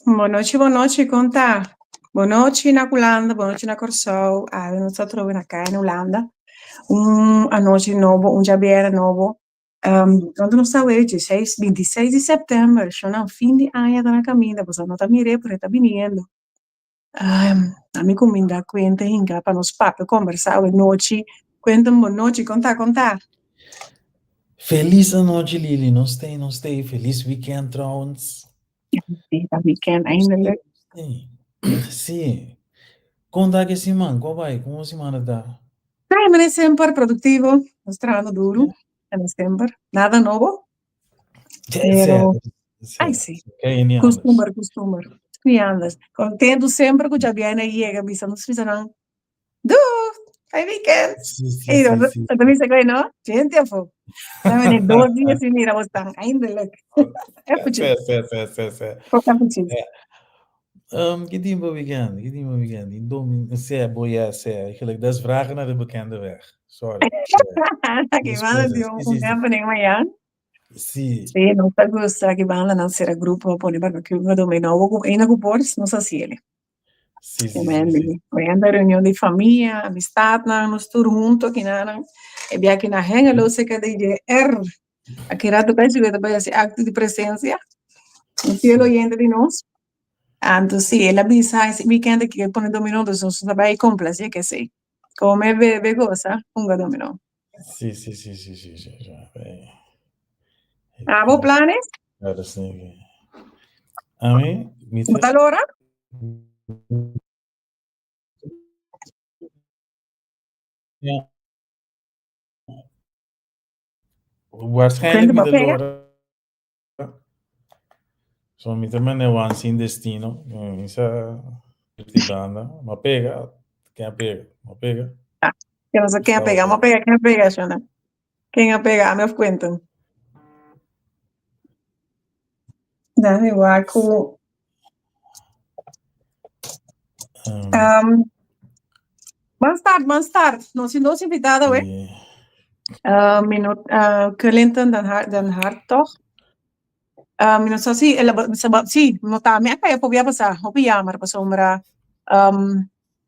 Bon nochi, bon nochi, kon ta? Bon nochi na Hulanda, bon nochi na Kòrsou. Awe nos ta atrobe na kaya na Hulanda. Un anochi nobo, un djabièrnè nobo. Donde nos ta awe? Dieseis, bintiseis di sèptèmber. Shonnan, fin di aña ta na kaminda. Boso no ta mir'é, pero e ta biniendo. Ami kuminda Quentin hinka pa nos papia kombersá awe nochi. Quentin, bon nochi, kon ta, kon ta? Felis anochi Lili, nos t'ei, nos t'ei. Felis weekend trouwens. Sí, ta weekend eindelijk. Sí, sí. Kon ta ke siman? Kon bai? Kon siman ta? Ay, mane semper produktivo, nos trahando duru, mane semper, nada nobo. Pero, ay sí, kustumber, kustumber, ni anders. Kontentu semper ku djabièrnè yega, bisa nos bisa nan, Doeg! Fijn weekend! Sí, sí, Ey, sí, sí. dat bisa ku no? Gente afo. Dan mane 2 dia sin mira bos tan, eindelijk. Eventjes. Sí, sí, sí, sí, sí. Eventjes. Ja. Ki tin pa weekend? Ki tin pa weekend? In domin, sea, bo ja, sea. Eigenlijk, dat is vragen naar de bekende weg. Sorry. Aki banda tin un Sí, sí, sí. happening mañan. Sí. Sí, nos ta gusta aki banda nan sera grupo, pone barbecue, hunga dominó. Bo ku eina ku por, nos hasi ele. Sí, sí, sí, sí. Mañan ta reunion di famia, amistadnan, nos tur hunto kinanan. E bia aki na Hengelo cerca di JR. Aki rato kai sigur ta bai hasi acto di presencia. Un fiel oyente di nos. Anto si, el a bisa ese weekend aki ke pone dominó, dus nos ta bai complace kesey. Come, bebe, goza, hunga dominó. Sí, sí, sí, sí, sí, sí. sí. Abo planes? Claro, sí. Ami, mi Bo ta lora? Ja. Waarschijnlijk Quentin, mi ta pega? lora. So mi ta manda wan sin destino. Mi sa di banda. Ma pega, ken a pega, ma pega. Ke no sa ken a pega, ma pega, ken a pega, Shona? Ken a pega, ami of Quentin? Dame wak ku Ban start, ban start. Nos tin dos invitado awe. Mi no, Clinton den Hart, den Hartog. Mi no sa si el a si, no ta mi a kaya por bia pasá. Hopi jammer pasobra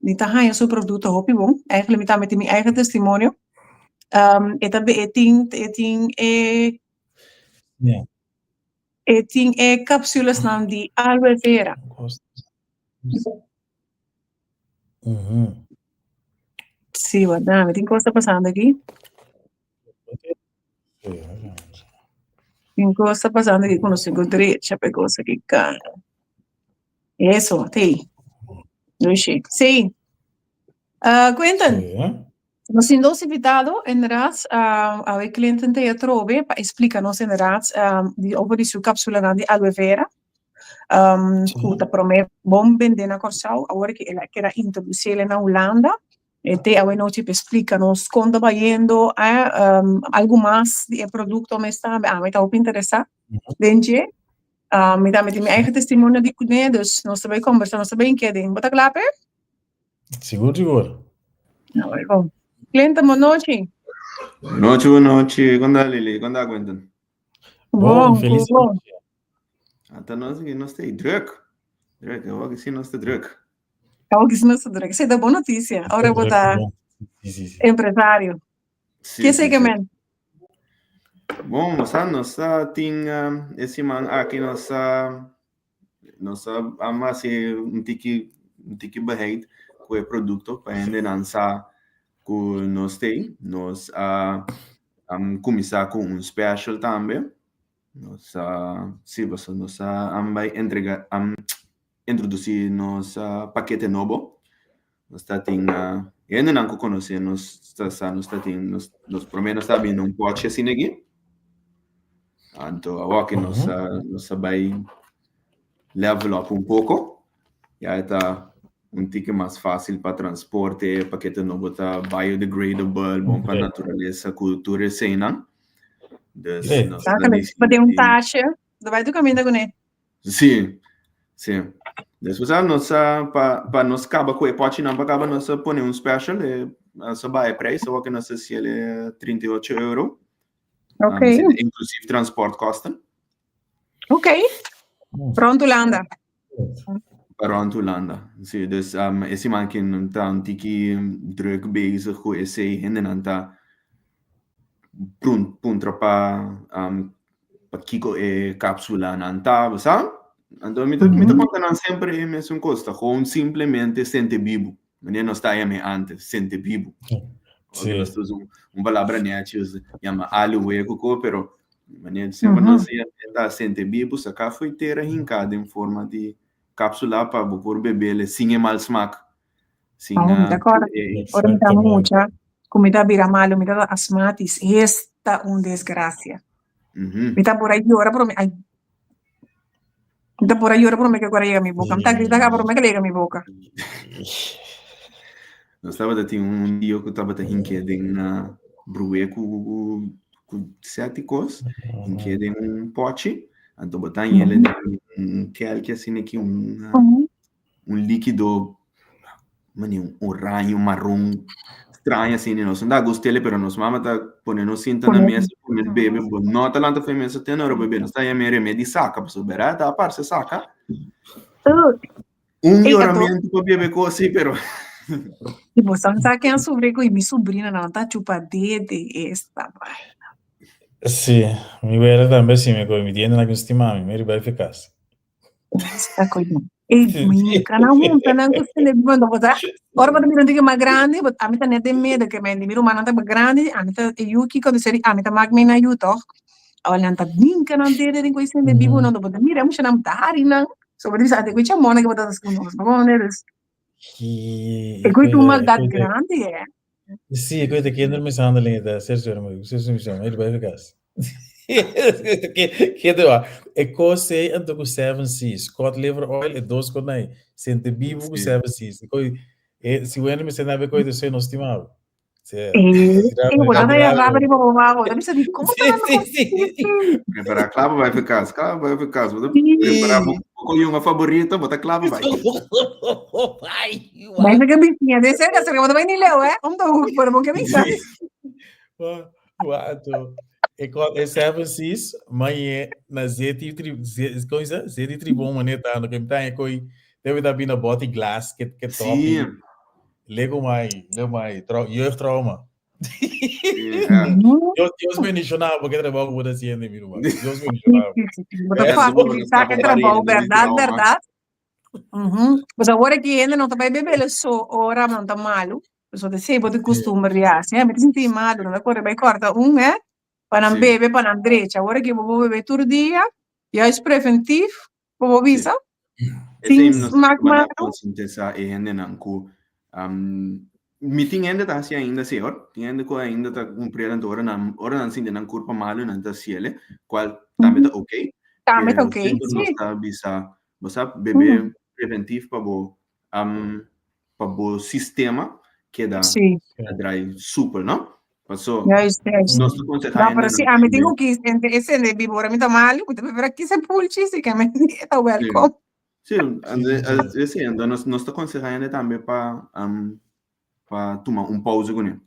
mi ta haña su produkto hopi bon. Eigenlijk mi tambe tin mi eigen testimonio. E ta e tin e tin e E tin e capsulesnan di aloe vera. Sí, wak, mi tin cos ta pasando aki. Tin cos ta pasando aki cu no sigo drecha pa e cos aki cana. Eso, te. Dushi. Sí. Quinton. Nos tin dos invitado, inderdaad. Awe Clinton ta atrobe pa explica nos inderdaad di over di su capsulanan di aloe vera. Cu ta prome bon bende na Corsou, awor cu el a keda introduci el na Hulanda. E te awe nochi pa explica nos con ta bayendo, algo mas di e producto mes tambe. Ami ta hopi interesa den dje. Mi tambe tin mi eigen testimonio di cune, dus nos ta bay combersa, nos ta bay inkia den. Bo ta cla p'e? Sigur, sigur. Nou, bon. Clinton, bon nochi. Bon nochi, bon nochi. Kon ta Lili? Kon ta Quentin? Bon, Bon, felis bon. nochi. Ata nos aquí nos ta druk. Druk, awor ki si nos ta druk. Awor ki si nos ta druk. Esei ta bon noticia. Ora bo ta Sí, sí, sí. empresario. Sí, Ke sí, sei ke sí. men? Bon, nos a, nos a tin e siman aki nos a Nos a hasi un tiki un tiki beheid ku e produkto pa hendenan sa ku nos t'ei. Nos a kuminsá ku un special tambe. Nos a si pasobra nos a bai entregá introdusí nos pakete nobo. Nos ta tin hendenan ku konosé nos ta sa nos ta tin nos promé nos ta bini un pòchi asina aki. Anto awor ki nos a nos a bai level up un poko ya e ta un tiki mas fásil pa transporte pakete nobo ta biodegradable bon pa naturalesa ku tur eseinan. Dus nos ta Pa den un disidí. tashe, lo bai tur kaminda kuné. Sí, sí. Despues a nos a pa pa nos kaba ku e pochinan pa kaba nos a pone un special e nos a baha e prijs awor ke nos a hasiel e 38 euro. Ok. Inclusief transportkosten. Ok. Rond Hulanda. Pa rond Hulanda. Sí, dus um, e siman aki nan ta un tiki druk bezig ku esei. Hendenan ta puntra pa um, pa kiko e kapsulanan ta, bo sa? Anto mi ta, mi ta konta nan semper e mesun kos, ta gewoon simplemente sente bibu. Manera nos ta yam'é antes, sente bibu. Sí. Nos ta usa un, un palabra netjes, yama aloe koko, pero manera semper nos yam'é ta sente bibu, saká fo'i tera hinká den forma di kapsula pa bo por bebele sin e mal smak. Sin, Oh, mi ta kòrda. e, Ora mi taba Exactamente. mucha, ku mi ta bira malu, mi tabata asmatis. Esta un desgrasia. Mi ta por a yora prome, ai. Mi ta por a yora prome ke ku a yega mi boka. Mi ta grita ka prome ke a yega mi boka. Nos tabata tin un tio ku tabata hink'é den brué ku ku sèti kos, hink'é den un pòchi, anto bo ta hañ'é den un kèlki asina ki un un líkido mane un oraño maron straño asina nos no ta gust'el pero nos mama ta pone nos sinta na mesa ku nos bebe bo no ta lanta for mesa te ora bo bebe nos ta yama e remedi saka pasobra bera ta parse saka un yoramentu pa bebe kos si pero I bo sa sa ken a sufri ku mi subrina nan ta chupa dede esta vaina. Sí, mi wela tambe si mi koe mi diente na ku stima mi, mi riba eficaz. Esta koe. Ei, mi kana hunta nan ku sende bibando bo ta. Ora bo ta mira un tiki mas grandi, bo ami ta net den medio ke men di mi rumannan ta grandi, ami ta e yu kiko di seri ami ta mak mi na yu tòg. Awor nan ta brinka nan dede den koe sende bibu nan, bo ta mira musha nan ta hari nan. So bo ta bisa ate koe chamona ke bo ta ku nos. Bo komprende dus. E koe ta un maldat grandi eh. Sí, e koe ta kindermishandeling ta, sergio, sergio, sergio, mi bai kas. Kende wa? E kos ei anto ku Seven Seas, cod liver oil e dos konai. Sente bibu ku Seven Seas. E koi e si wende mester nabe koi te no stimabo. Sí. Eh, eh, bo ta ya raba riba bo mama. Bo ta bisa di como ta Sí, sí, sí. Prepara klaar bai voor kas, klaar bai voor kas. Bo ta prepara bo bo jongen favorito, bo ta klaar bai. Bai sa ke bisiña de cerca, cerca bo ta bai ni leu, eh? Om ta hoek, pero bo ke bisa. Wato. E ko e Seven Seas, mañe na zeti tri ze, como is dat? Zeti tribon mané ta, no que ta e koi debe ta bina boti glass ke ke Sí. topi. Lego mai, lego mai, trau, jeugdtrauma. Sí, ja. Dios, Dios bendicionado porque trabajo que vos haciendo, mi hermano. Dios bendicionado. Bo ta Eh, facilita e trabou, Di berdad, trauma. berdad. Ujú. Pues awor aki hende no ta bai bebele so ora nan ta malu. Pasobra ta esei bo ta kustumber di hasi, eh. Mi ta sinti malu, nan ta kore bai kòrta un, eh, pa nan Sí. bebe, pa nan drecha. Awor aki bo por bebe tur dia, juist preventief, bo por bisa. Esei Sin nos smak banda malu. konsientisá e hendenan ku um, mi tin hende ta hasi ainda así hoor. Tin hende ku ainda ta kumpriel anto ora nan ora nan sinti nan kurpa malu nan ta hasiel, kual tambe ta oké. Tambe ta Pero oké, semper nos sí. ta bisa, bo sa bebe preventief pa bo um, pa bo sistema keda Sí. draai soepel, no? Paso Juist, juist. nos ta konsehá No, pero hendenan si ami tin tambe. ku kis entre e sende bibo ora mi ta malu, mi ta prefera kis e pulchi, si ke mi ta Sí. welkom. Sí, ande, sí, ando nos, nos ta konsehá hende tambe pa um, pa tuma un pauze kuné.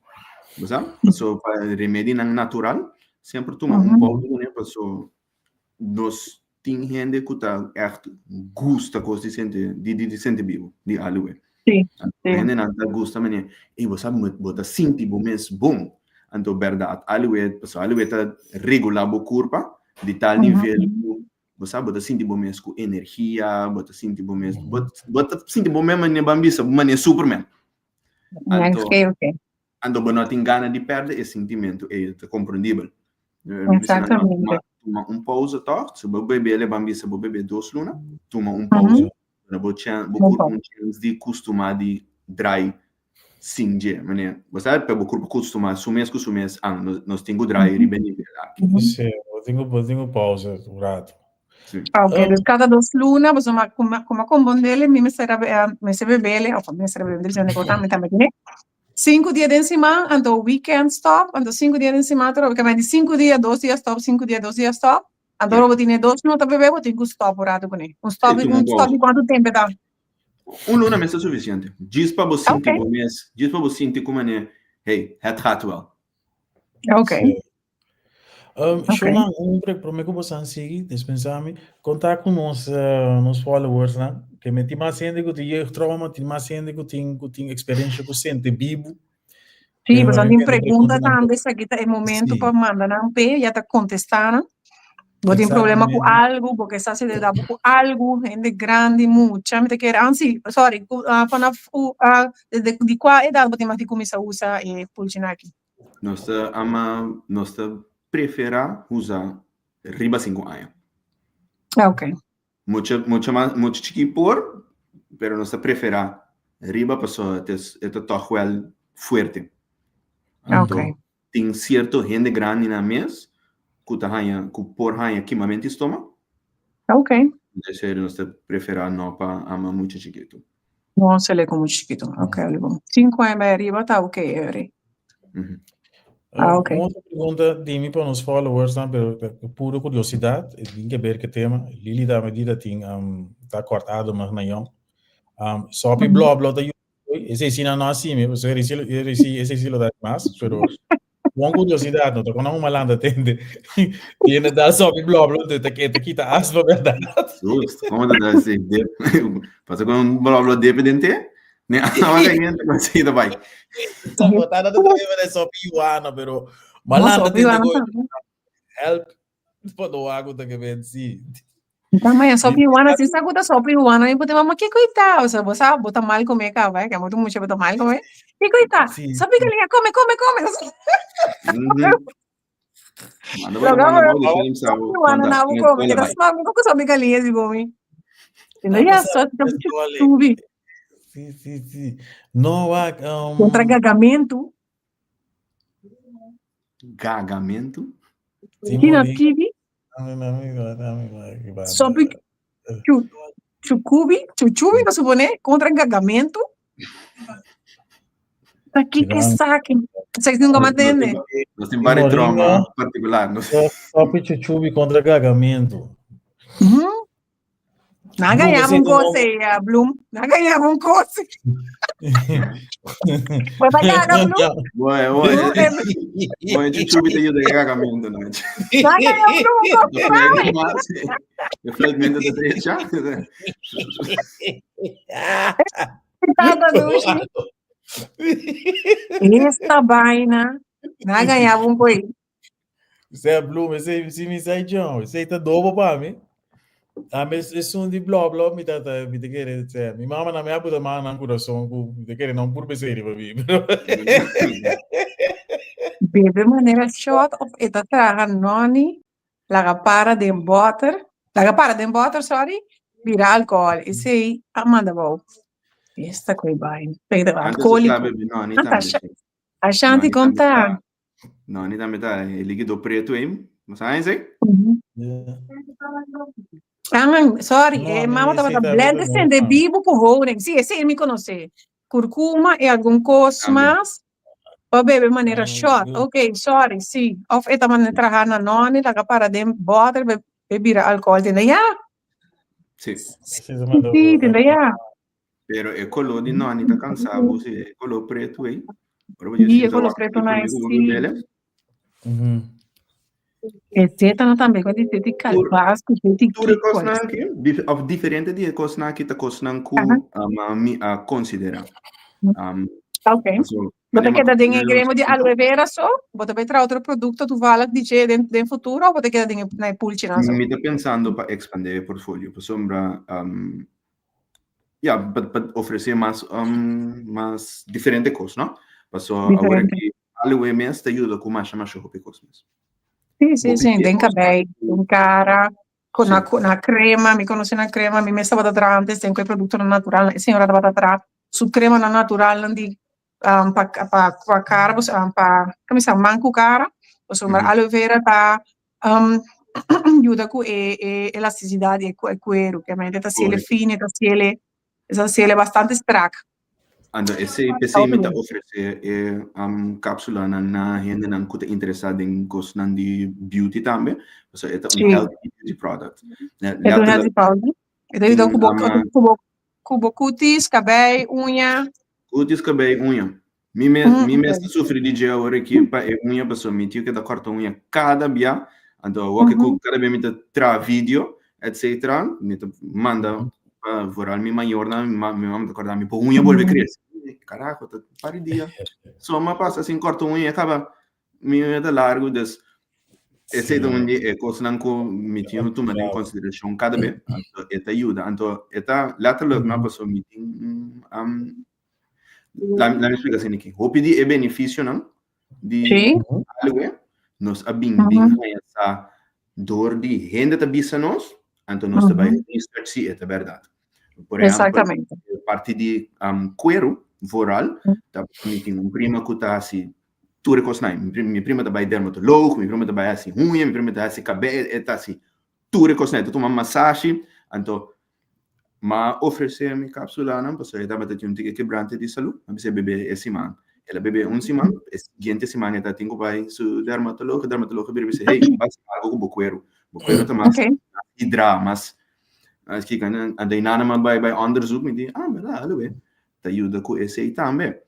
Bo sa? Paso pa remedinan natural, semper tuma un pauze kuné, paso nos tin hende ku ta ègt gusta kos di sente di di di sente bibu, di aloe. Sí, Anto sí. hendenan ta gusta manera, ey bo sa bo ta sinti bo mes bon. Anto bèrdat aloe, pasobra aloe ta regulá bo kurpa di tal nivel ku bo sa bo ta sinti bo mes ku energia, bo ta sinti bo mes, bo bo ta sinti bo mes manera ban bisa manera superman. Anto Oké, oké. Anto bo no tin gana di perde e sintimentu ei, ta komprendibel. Bisa Exactamente. tuma, tuma un pausa tòg, si bo bebe le ban bisa bo bebe dos luna, tuma un pausa. Duna bo chen, bo kurpa un chens di kustumá di drai sin dje. Manera, bo sa pa bo kurpa kustumá su mes ku su mes, ah, nos, nos tin ku drai riba e nivel aki. Sí, bo tin ku, bo tin ku pausa un ratu. Sí. Ok, dus kada dos luna, bo suma kuma kuma kompondele, mi mester a mester bebele, of mester bebele, depende kon tambe tambe tene. Sinku dia den siman, anto weekend stop, anto sinku dia den siman otro, ke di sinku dia, dos dia stop, sinku dia, dos dia stop. Anto ora bo tene dos luna ta bebe, bo tin ku stop un ratu kuné. Un stop, Sí, tuma un stop pausa. di kuantu tempu e ta? Un luna mes ta sufisiente. Djis pa bo sinti Ok. bo mes, djis pa bo sinti ku manera, hey, het gaat wel. Ok. Sí. Shonan, un pre prome ku bosan sigui, dispensá mi, konta ku nos nos followers nan, ke me tin mas hende ku tin jeugdtrauma, tin mas hende ku tin ku tin eksperensha ku sente bibu. Sí, bosan tin pregunta tambe, esaki ta e momento pa manda nan p'e, ya ta kontestá nan. Bo tin problema ku algu, bo ke sa si ta dabo ku algu, hende grandi, mucha, mi ta kere, ah si, sorry, vanaf di kua edat bo tin mas di kuminsá usa e pulchinan aki? Nos ta ama, nos ta preferá usa riba sinku aña. Ah, ok. Mucha, mucha mas, mucha chikí por, pero nos ta preferá riba pasobra e e ta tòg wèl fuerte. Ah, ok. Anto tin sierto hende grandinan mes ku ta haña, ku por haña kimamentu di stoma. Ok. Entonces nos ta preferá no pa ama mucha chikitu. No sele ku mucha chikitu. Ok, bon. Sinku aña bai ariba ta ok, Eury. Ah, ok. Un otro pregunta di mi pa nos followers nan, pero puro curiosidad, e tin que ver ke tema. Lili ta medida tin um, ta cortado mas na yong. Um, sopi blo blo ta Esei si nan no hasi mi, pasobra eri si eri si esei si lo da mas, pero bon curiosidad, no ta con un malanda tende. Tiene da sopi blo blo, te te te quita asma, verdad? Justo, como te da si dip? Pasa con un blo blo dip den te? Ne agua caliente con si ta bai. Sa botada ta trae de sopi iguana, pero No, malanda sopi tende iguana go tambe. help. Pa no waku ta ke ben si. Tama ya sopi iguana, si sa ku ta sopi iguana, mi puti mama kiko ita? O sea, bo sa bo ta mal come kaba, eh, que amo tu mucha bo ta mal come. Kiko ita? Sí. Sopi galinha, come, come, come. Mhm. Manda Logo, manda amor, bom, deixa ele sabe sopi iguana conta. na bo come, que ta sma mi koko sopi galinha si bomi. No, ya, so ta mucho subi. Sí, sí, sí. No, wak, Contra gagamento. Gagamento? Sí, Kina moringa. kibi, sopi chu, chucubi, chuchubi, no supone, contra gagamento. Ta kiko esaki? Esaki nunca me atende. Nos tin varios trauma particular. No? Sopi chuchubi contra gagamento. Na ganhava um goce, Bloom. Na ganhava um goce. Bota gaga, Bloom. Boy, boy. Boy, chuchubi te ayuda gagamento, no? Na ganhava Bloom um goce. Eu fragmento da trecha. Tata dushi. Esta vaina. Na ganhava um coi. Zé Bloem, esei si mi sai John, esei ta dobo pa mi. A mi es un di blo blo mi ta ta mi te kere sê mi mama na mi a puta man nan kurason ku mi te kere nan pur besei riba mi. Bebe manera shot of e ta traha noni laga para den boter, laga para den boter sorry, bira alcohol. Esei a manda bou. Esta koi bai. Pero Antes alcoholico. sabe noni Anta tambe. Ashanti Noni tambe konta. ta. Noni tambe ta e líquido preto ei. Mas sabe esei? Ah, sorry, No, eh, mi mama tabata esei tambe blend ta sende normal. bibo ku honing. Sí, esei mi konosé. Kurkuma e algun kos Tambe. mas pa bebe manera Ah, shot. good. Ok, sorry, sí. Of e ta manera traha na noni, laga para den bòter, be, be bira alkohol. Tende ya? Sí. Esei ta manda Sí, tende ya. Pero e koló di noni ta kansa bo, si e koló pretu ei. Ora bo Sí, e sinta koló wak pretu e na promé e ku bo sí. bebele. E zeta na tambe ku di zeti Tur kalbas ku zeti tur e kiko. kosnan aki, dif of diferente di e kosnan aki ta kosnan ku Aha. um, mi a konsiderá. Um, Ok. so, Bo ta manera mi a keda den e konsiderá los gremio di punto. aloe vera so? Bo ta bai traha otro produkto toevallig di dje den den futuro of bo ta keda den e na e pulchinan so? Mi ta pensando pa ekspandé e portfolio pasobra um, ya, pa pa ofresé mas um, mas diferente kos, no? Paso awor Diferente. aki aloe mes ta yuda ku masha masha hopi kos mes. Sí, sí, Hopi sí, di e den kosnan kabei, ku den kara, ku na sí. ku na krema, mi konosé na krema, mi mes tabata traha antes den ku e produktonan natural, e señora tabata traha su kremanan naturalnan di um, pa pa pa kara, um, pa komo se man ku kara, pasobra Mhm. aloe vera ta um, yuda ku e e elastisidat di e ku e kueru, ke mente ta siele Correcto. fini, ta siele, ta siele bastante strak. Anto esei p'esei mi ta ofresé e um, kapsulanan na hendenan ku ta interesá den kosnan di beauty tambe, pasobra e ta un Sí. healthy beauty product. E ta un healthy product. E ta yuda Tin ku bo ama ku bo ku bo kutis, kabei, uña. Kutis, kabei, uña. Mi mes, mi mes ta sufri di dje awor aki pa e uña, pasobra mi tio ke ta kòrta uña kada bia, anto awor ke ku kada bia mi ta traha video, etcetera, mi ta manda pa vooral mi mayornan, mi mama, mi mama ta kòrda mi, bo uña bolbe krese. Karaho, ta par di dia. So mi a pasa sin kòrta uña, e kaba mi uña ta largu, dus esei ta un di e kosnan ku mi tin ku tuma den konsiderashon kada be, anto e ta yuda, anto e ta letterlijk no, pasobra mi tin un La, la mi explica asina aki. Hopi di e beneficionan di Sí. aloe, nos a bin bin haña sa door di hende ta bisa nos, anto nos ta bai research si e ta berdad. Por ehempel, Exactamente. e parti di um, cuero, vooral, ta, mi tin un prima cu ta hasi tur e cosnan. Mi, mi prima ta bai dermatoloog, mi prima ta bai hasi huña, mi prima ta hasi cabel, e ta hasi tur e cosnan. E ta tuma masashi, anto M'a ofresé mi kapsulanan pasobra e tabata tin un tiki kebrante di salú. A bis'é bebe e siman. El a bebe un siman, e siguiente siman e ta tin ku bai su dermatoloog. E dermatoloog a bira bis'é, hey, bo hasi algu ku bo kueru. Bo kueru ta mas hidrá, mas kiko. Anto e nana m'a bai bai onderzoek, mi di, ah, bèrdat, aloe ta yuda ku esei tambe.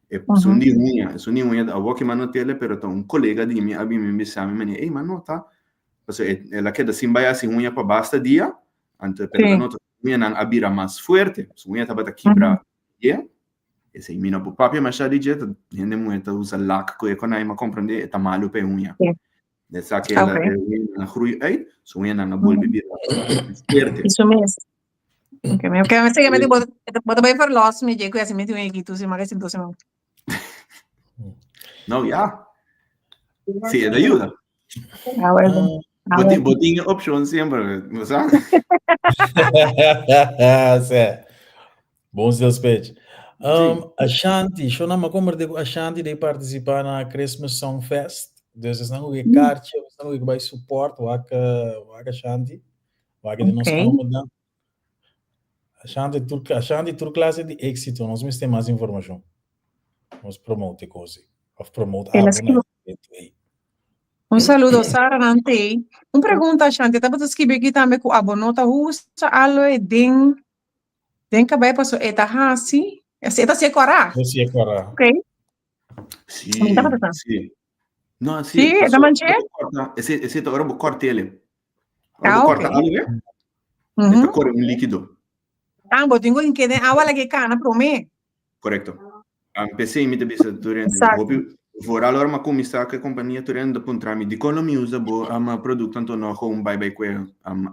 Esun di huña, esun di huña awor ke m'a not'el, pero ta un kolega di mi a bin mi bisa mi manera, hey, m'a nota, pasobra el a keda sin bai hasi huña pa basta dia, Anto pero ta nota su uñanan a bira mas fuerte, su uña tabata kibra ye. Esei mi no por papia masha di dje, ta hende muhe ta usa lak ku e konai, m'a komprende e ta malu pa e uña. Esaki el a e uñanan a groei uit, su uñanan a bolbe bira mas fuerte. Eso mes. Ok, mi ok, mi sigue mi bo bo ta bai verlos mi dje ku asi mi tin un ekitu si maka sintu siman. No, ya. Sí, e ta yuda. Ah, bueno. Ah, Bo tin, bueno. bo tin opcion siempre, no sa? Sí. Bon sales pitch. Sí. Ashanti, yo no me convertí cu Ashanti de participar na Christmas Song Fest. Dus esnan cu ke kaartje, esnan cu ke bai support, wak, wak Ashanti. Wak di nos alma. Ashanti tur, Ashanti tur clase di éxito, nos mester mas informacion. Nos promote cos ei. Of promote El a abo na skibi. evento ei. Un saludo Sara Nantey. Un pregunta Ashanti, tabata skibi aki tambe ku abo no ta usa aloe den den kabei paso e ta hasi, e ta hasi e kòrá. E hasi e kòrá. Okay. Sí, Mi tabata sa. sí. No, sí, Sí, e ta paso manché? ora bo kòrta, ese, ese ta ora bo kòrt'ele. Ora Ah, bo kòrta okay. aloe, e ta kore un líkido. Ah, bo tin ku keda den awa laga e kana promé. Korekto. P'esei mi ta bisa tur hende, hopi vooral ora mi a kuminsá ku e kompania tur hende ta puntra mi dikon lo mi usa bo produkto anto no gewoon bai bai ku e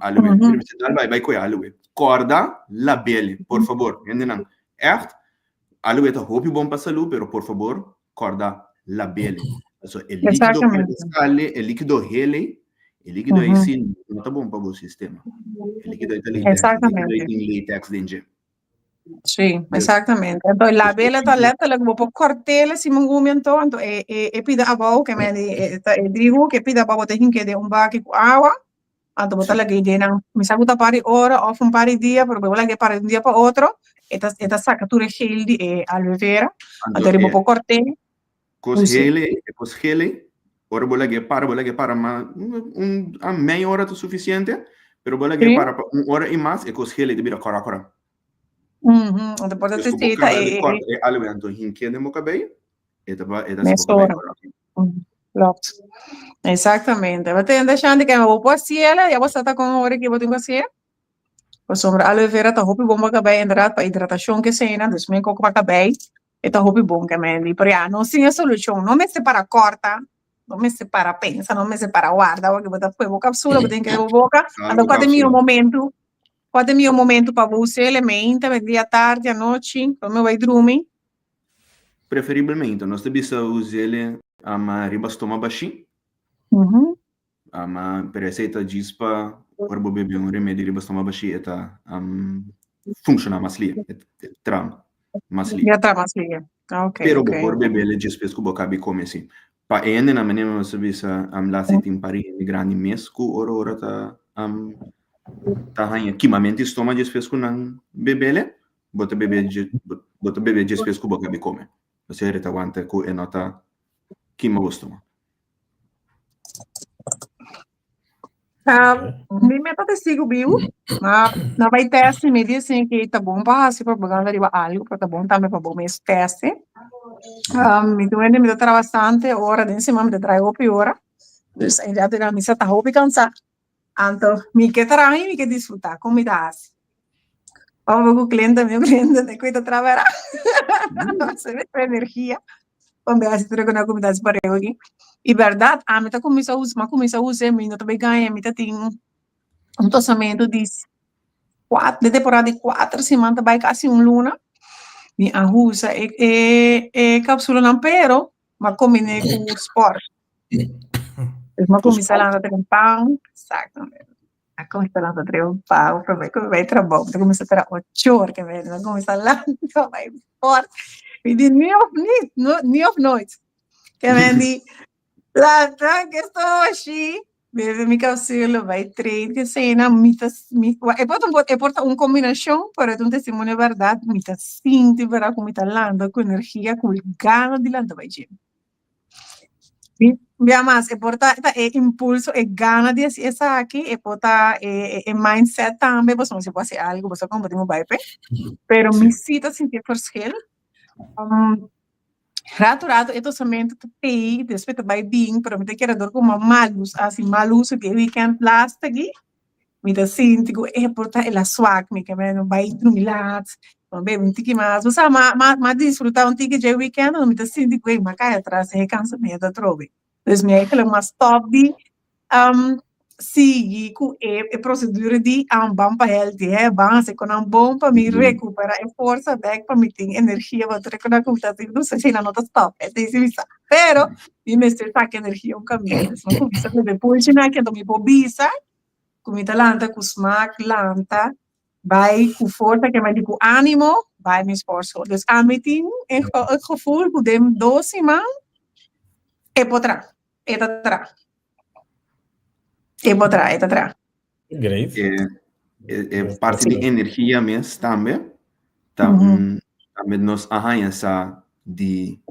aloe. Mi ta bisa dal bai bai ku e aloe. Kòrda label'e por fabor hendenan. Ègt aloe ta hopi bon pa salú pero por fabor kòrda label'e. Pasobra e líkido ku ta sali e líkido hele e líkido ei si no ta bon pa bo sistema. E líkido ei ta latex e líkido ei tin latex den dje. Sí, exactamente. Anto la vela ta letterlijk bo por kortele si mon gumi anto, anto e e e pida abou ke men di e ta e driehoek e pida abou bo ta hinke den un baki ku awa, anto bo ta lag'é den nan mi sa ku ta par di ora òf un par di dia pero bo lag'é para di un dia pa otro e ta e ta saka tur e gel di e aloe vera, anto bo por kort'é. Kos gel ei, e kos gel ei, ora bo lag'é para, bo lag'é para ma un a mei ora ta sufisiente, pero bo lag'é para pa un ora i mas, e kos gel ei ta bira kòrá kòrá. Anto por ta Des ku bo te ta kaba e di e kòrta e aloe anto hink'é den bo kabei, e ta e ta hasi bo kabei Mesora. kòrá. Klopt. Exactamente. Bo tende Shanti ke bo por hasiel, ya bo sa ta kon ora ki bo tin ku hasiel? Pasobra aloe vera ta hopi bon pa kabei inderdaad pa hidratashon ke eseinan, dus men koko pa kabei. E ta hopi bon ke men di, pero ya, nos tin e solushon. No mester para kòrta, no mester para pensa, no mester para warda, porque bo ta pue bo kapsula, bo tin ke bo boka, anto kua ta e mihó momentu, kua ta e mihó momentu pa bo us'é, le meinta, dia tardi, anochi, prome bai drumi? Preferiblemente, nos ta bisa us'é riba stoma bashí. Ma pero esei ta djis pa ora bo bebe un remedi riba stoma bashí e ta funshoná mas lia, e tra mas lia. E tra mas lia, ok. Pero bo por bebele despues ku bo kabi kome si. Pa e hendenan manera nos a bisa las ei tin par di hende grandi mes ku ora ora ta ta haña kimamento di stoma despues ku nan bebele, bo ta bebe bo ta bebe despues ku bo kabi kome. Pasobra e ta wanta ku e no ta kima bo stoma. Mi meta testigo biu, ma na bai test mi di sin ki ta bon pa hasi propaganda riba algo, pero ta bon tambe pa bo mes teste. Mi duende mi ta traha bastante ora den siman mi ta traha hopi ora. Dus inderdaad mi sa ta hopi cansá. Anto mi ke traha i mi ke disfrutá. Kon mi ta hasi? Ora ku cliente mi cliente ta kuita trabajá. Se me trae energia. Pa mi hasi tur ku mi ta hasi pareu aki. I bèrdat ami ta kuminsá usa, mi a kuminsá usa mi no ta bai gaña mi ta tin un tosamentu di kuater, den temporada di kuater siman ta bai kasi un luna. Mi a usa e e e kapsulanan pero mi a kombiné ku spòrt. Dus mi a kuminsá lanta trempan, exactamente. A kuminsá lanta trempan promé ku mi bai trabou. Mi ta kuminsá traha ocho or ke mi a kuminsá lanta bai spòrt. Mi di ni òf nit, ni òf nooit. Ke mi di lanta ke stoshi, bebe mi kapsula, bai train ke esei mi ta mi e por ta e por ta un kombinashon pero e ta un testimonio bèrdat mi ta sinti bèrdat ku mi ta lanta ku energia ku gana di lanta bai gym. Bia mas e por ta e impulso e gana di hasi esaki e por ta e e mindset tambe pasobra si bo hasi algu bo sa kon bo tin ku bai p'e pero mi si ta sinti e verschil. Rato rato e tosamentu ta pei despues ta bai bin pero mi ta kere dor ku mi a mal us hasi mal uso di e weekend last aki mi ta sinti ku e por ta el a swak mi ke mi bai drumi lat mi bebe un tiki mas bo sa mi a disfruta un tiki dje weekend mi ta sinti ku mi a kai atras den e kansamentu atrobe dus mi a mas stop di sigui ku e e prosedura di ban pa healthy he, ban hasi konan bon pa mi rekupera e forsa bek pa mi tin energia pa tur e konan ku mi ta hasi dus asina no ta stop esei si mi sa pero mi mester saka energia un kaminda dus mi a kuminsa bebe pulchinan aki anto mi por bisa ku mi ta lanta ku smak lanta bai ku forsa ke mi di ku animo bai mi sportschool dus ami tin e gevoel ku den dos siman e por traha e ta traha. E por traha, e ta traha. Great. E, e, e parte di energia mes tambe, ta un, tambe nos a haña sa di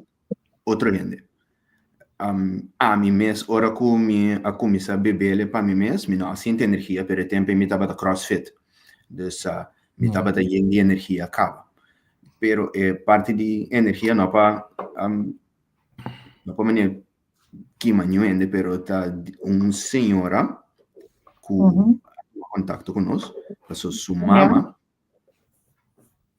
otro hende. Um, ami mes, ora ku mi a kuminsá bebele pa mi mes, mi no a sinti energia, pero e tempo mi tabata crossfit. Dus uh, mi tabata yen di energia kaba. Pero e parte di energia no pa um, no pa manera kima niun hende, pero ta un señora ku a kontakto ku nos, paso su mama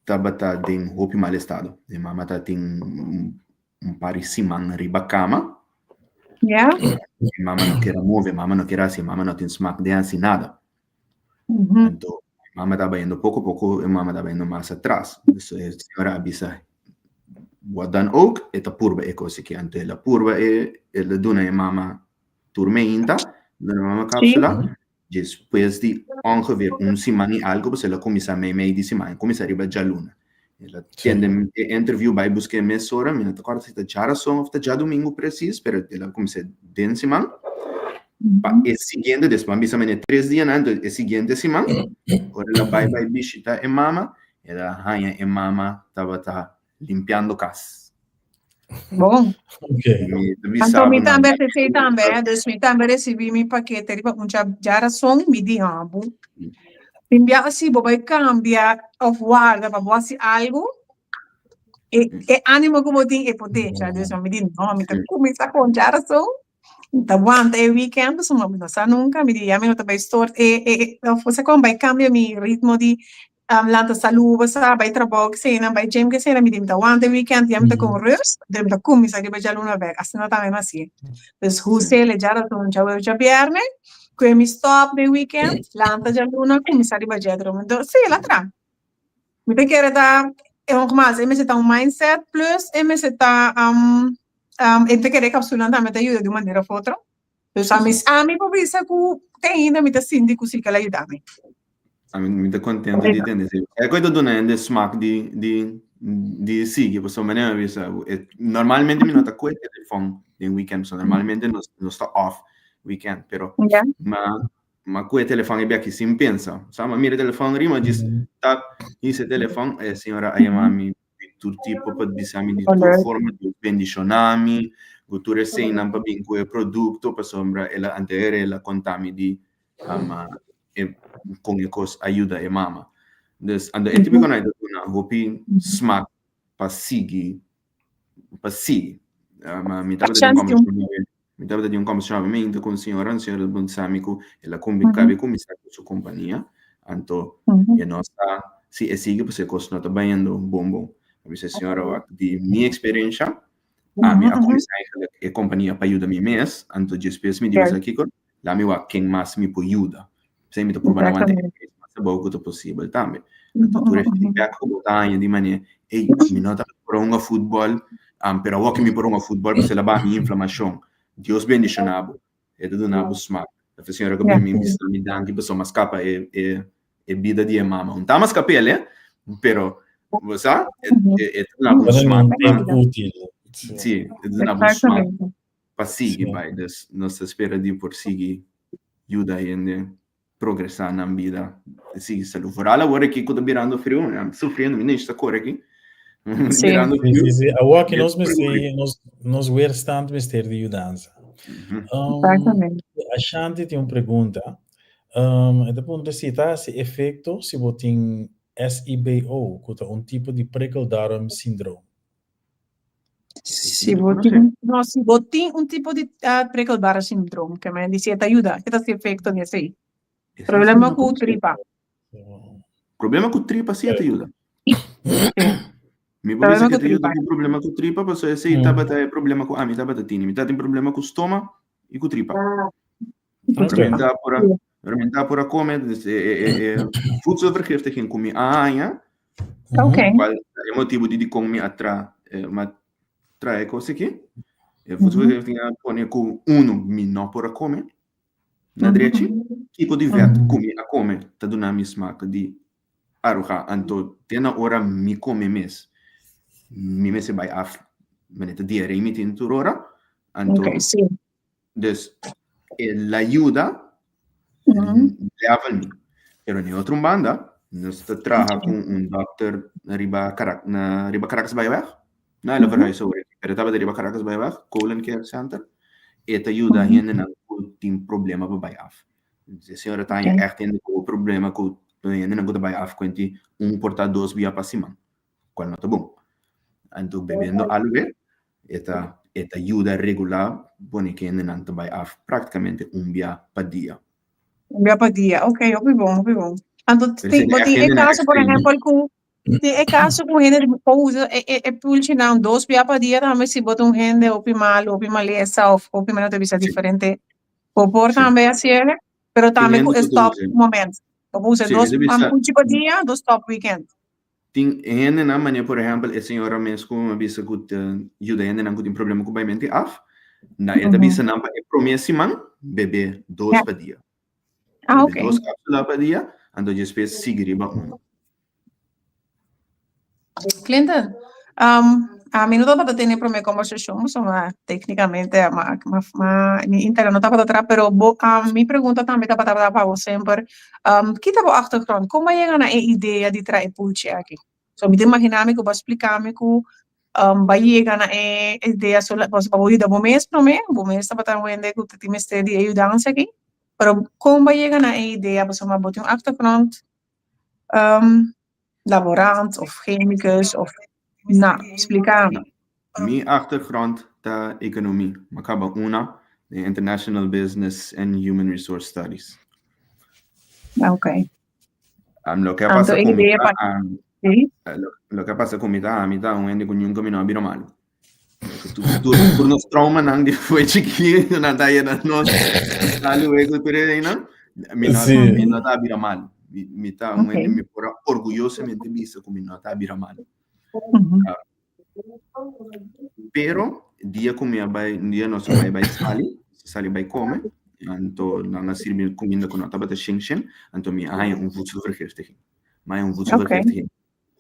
tabata den hopi mal estado. E mama ta tin un par di siman riba kama. E mama no kier a move, e mama no kier hasi, e mama no tin smak den hasi nada. Anto e mama ta bayendo poko poko, e mama ta bayendo mas atras. Dus e señora a bisa, wat dan ook, e ta purba e kos aki. Anto el a purba e, el a duna e mama tur meinta, duna e mama kapsula. Despues di ongeveer un siman i algo, pasobra el a kuminsá meimei di siman, el kuminsá riba djaluna. El a tende e interview bai busk'é mesora, mi no ta kòrda si ta djarason òf ta djadumingu presis, pero el a kuminsá den siman. Pa e siguiente, despues a bisa mene tres dianan, entonces e siguiente siman, ora el a bai bai bishita e mama, el a haña e mama tabata limpiando kas. Bon. Okay. Mi ta bisa Anto mi bo nan tambe recibi tambe, eh, dus mi tambe recibi mi pakete riba un djarason, mi di habu. Tin biaha si bo bai cambia of warda pa bo haci algo, e, e animo cu bo tin e potencia. Dus mi di no, mi ta cuminsa con djarason, mi ta wanta e weekend, pasobra mi no sa nunca, mi di ya mi no ta bai stort e, e, e, of osea con bai cambia mi ritmo di lanta salú, bo sa, bai trabou keseinan, bai gym keseinan, mi di mi ta wanta e weekend, ya mi ta con rust, den mi ta cuminsa riba djaluna bek, asina tambe mi hacié. Dus husele djarason, djaweves, djabierne, cu e mi stop den weekend, lanta djaluna, cuminsa riba djedro. Enton, si, el a traha. Mi ta kere ta, e nogmaals, e mester ta un mindset plus e mester ta, e ta kere e capsulan tambe ta yuda di un manera of otro. Dus ami, ami por bisa cu te ainda mi ta sinti cu si ke la yuda mi. Ami mi ta contento di tende esei. E koe ta duna hende smak di di di sigui, pasobra manera mi a bisa bo, e normalmente mi no ta koe telefon den weekend, pasobra normalmente nos nos ta off weekend, pero ma ma koe telefon e biaha aki sin pensa. Sa mi a mira e telefon riba, mi a djis tap hisa e telefon, e señora a yama mi di tur tipo pa bisa mi di tur forma Dios bendiciona mi cu tur eseinan pa bin cu e producto pasobra el a anteayer el a conta mi di ama e con e cos a yuda e mama dus anto e tipo cu nan ta duna hopi smak pa sigui. pa sigui. Ma mi tabata den un kombersashon mi tabata den un kombersashon mi ku un señora, un señora ta bisa mi ku el a kabe kuminsá ku su kompania, anto e no sa si e sigui pasobra e kos no ta bayendo bon bon. Mi a bisa e señora wak di mi eksperensha ami a kuminsá eigenlijk e kompania pa yuda mi mes, anto despues mi di bo sa kiko Laat mi wak ken mas mi por yuda. P'esei mi ta purba na wanta e mes mas abou ku ta posibel tambe. Anto tur e feedback ku bo ta haña di manera, ey, mi no tabata por a hunga futbòl, pero awor ku mi por hunga futbòl pasobra el a baha mi inflamashon. Dios bendishoná bo. E ta duna bo smak. Ta fe señora ku a bini mi bisa mi danki pasobra mi a skapa e e e bida di e mama. Un ta mas skap'el, eh, pero bo sa, e e ta duna bo smak. Sí, e ta duna bo smak. Pa sigui bai. Dus nos ta spera di por sigui yuda hende progresá nan bida, sigui salú. Vooral awor aki ku ta birando friu, mi sufriendo, mi neshi ta kore aki. Birando friu. Sí, sí, sí. Awor aki nos mester, nos, nos weerstand mester di yudansa. Exactamente. Ashanti tin un pregunta. Um, e ta puntra si ta hasi efekto si bo tin SIBO, ku ta un tipo di prikkeldarmsyndroom. Si bo tin, no, si bo tin un tipo di uh, prikkeldarmsyndroom, ke men di si e ta yuda, ke ta si efekto di esei. Problema ku tripa. Problema ku tripa si e ta yuda. Mi por bisa ke ta yuda ku problema ku tripa, pasobra esei tabata e problema ku ami tabata tini. Mi tabatin problema ku stoma i ku tripa. Fermentá por a, fermentá por a come, dus e, e, e, e voedselvergiftiging ku mi a haña, Ok. Cual e motibo di dikon mi a tra, eh, ma trae kos aki. E voedselvergiftiging a pone ku uno mi no por a come na drechi. Kiko di vet ku mi a come ta duna mi smak di aruga. Anto te na ora mi come mes, mi mester bai af, manera ta diaree mi tin tur ora. Anto Ok, sí. Dus el a yuda level mi. Pero ni otro banda, nos ta traha ku un dokter riba Carac na riba Caracas Baaiweg. No, el a verhuis awor, pero e tabata riba Caracas Baaiweg, Colon Care Center. E ta yuda hendenan ku tin problema pa bai af. E señora ta haña ègt hende ku problema ku hendenan ku ta bai af kuenti un por ta dos bia pa siman, kual no ta bon. Anto bebiendo aloe E ta e ta yuda regulá pone kendenan ta bai af práktikamente un bia pa dia. Un bia pa dia, ok, hopi bon, hopi bon. Anto Pero tin, esei bo ta tin e hendenan kaso, por ekstremo. ehèmpel, ku tin e kaso ku hende por usa e e e pulchinan dos bia pa dia tambe si bo ta un hende hopi malu, hopi malesa òf hopi manera ta bisa Sí. diferente. Bo por Sí. tambe hasié, pero Tin tambe hende ku e ku ta stòp usa. moment. Bo por usa Sí, dos mi ta bisa pulchi pa dia, dos stòp weekend. Tin hendenan, manera por ehèmpel e señora mes ku mi a bisa ku ta yuda hendenan ku tin problema ku baimenti af, na e ta bisa nan pa e promé siman bebe dos pa dia. Bebe dos kápsula pa dia, anto despues sigui riba unu. Clinton, ami no tabata tene promé kombersashon, pasobra téknikamente mi internet no tabata traha, pero bo mi pregunta tambe tabata pa bo semper, Ki ta bo achtergrond? Kon bo a yega na e idea di traha e pulchi aki? So mi ta imagina mi ku bo a splika mi ku bo a yega na e idea so pa bo yuda bo mes prome, bo mes tabata un hende ku ta tin mester di e yudansa aki, pero kon bo a yega na e idea pasobra bo tin un achtergrond laborant of chemicus of na, splika mi. Mi achtergrond ta economie. Mi a caba una den International Business and Human Resource Studies. Ok. Loke a pasa ku mi ta, loke a pasa ku mi ta, ami ta un hende ku nunka mi no a bira malu. Tur nos traumanan di foi chikitu nan ta yena nos sali luego tur eseinan. Mi no, mi no ta bira malu. Mi ta un hende mi por a orguyosamente bisa ku mi no ta bira malu. Pero dia ku mi a bai, dia nos a bai bai sali, sali bai kome, anto nan a sirbi kuminda ku no tabata shen shen, anto mi a haña un voedselvergiftiging. Mi a haña un voedselvergiftiging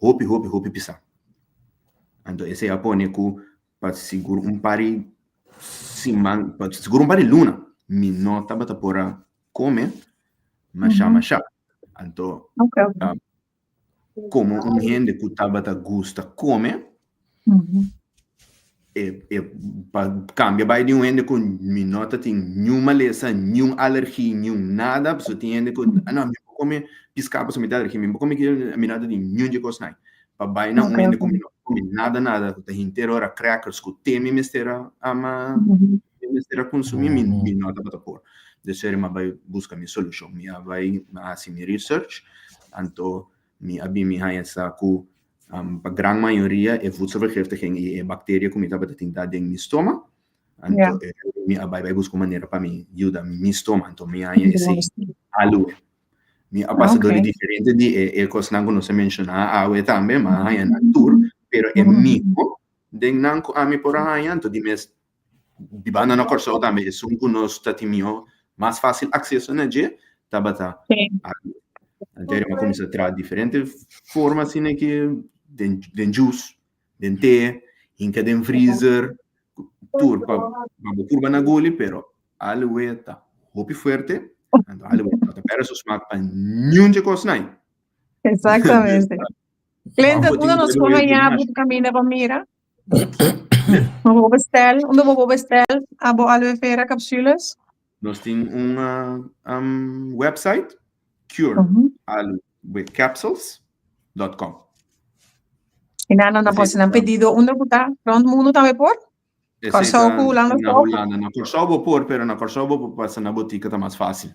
hopi hopi hopi pisá. Anto esei a pone ku pa sigur un par di siman, pa sigur un par di luna, mi no tabata por a kome mashá mashá. Anto komo un hende ku tabata gusta kome, e e pa kambia bai di un hende ku mi no ta tin niun malesa, niun alergi, niun nada, pasobra tin hende ku ah no mi por kome piská pasobra mi tin alergi, mi por kome mi no ta tin niun di e kosnan. Pa bai na un hende ku mi no. kome nada nada, ku ta henter ora crackers ku te mi mester a ama mi mester a konsumí, mi mi no tabata por. Dus mi a bai buska mi solushon, mi a bai mi a hasi mi research, anto mi a bin mi haña sa ku pa gran mayoria e voedselvergiftiging i e bakteria ku mi tabata tin ta den mi stoma, anto mi a bai bai buska un manera pa mi yuda mi stoma, anto mi haña esei aloe. Mi a pasa dor di diferente di e e kosnan ku nos a menshoná awe tambe, mi a haña nan tur, pero e mihó den nan ku ami por a haña, anto di mes bibando na Kòrsou tambe esun ku nos ta tin mihó mas fásil akseso na dje tabata aloe. Anto mi a kuminsá traha diferente forma asina ki den den juice, den te, hinka den freezer, tur pa pa bo purba na guli, pero Aloe ta hopi fuerte, anto aloe no ta perde su smaak pa niun dje kosnan ei. Exactamente. Clinton, unda nos por haña bo caminda pa mira? Unda bo bestel? Unda bo por bestel abo aloe vera capsules? Nos tin un um, website, curealoecapsules.com. I nan nan por haci nan pedido unda ku ta? Rond mundo tambe por? Kòrsou ku Hulanda Na Hulanda, na Kòrsou bo por, pero na Kòrsou bo por pasa na botika ta mas fásil.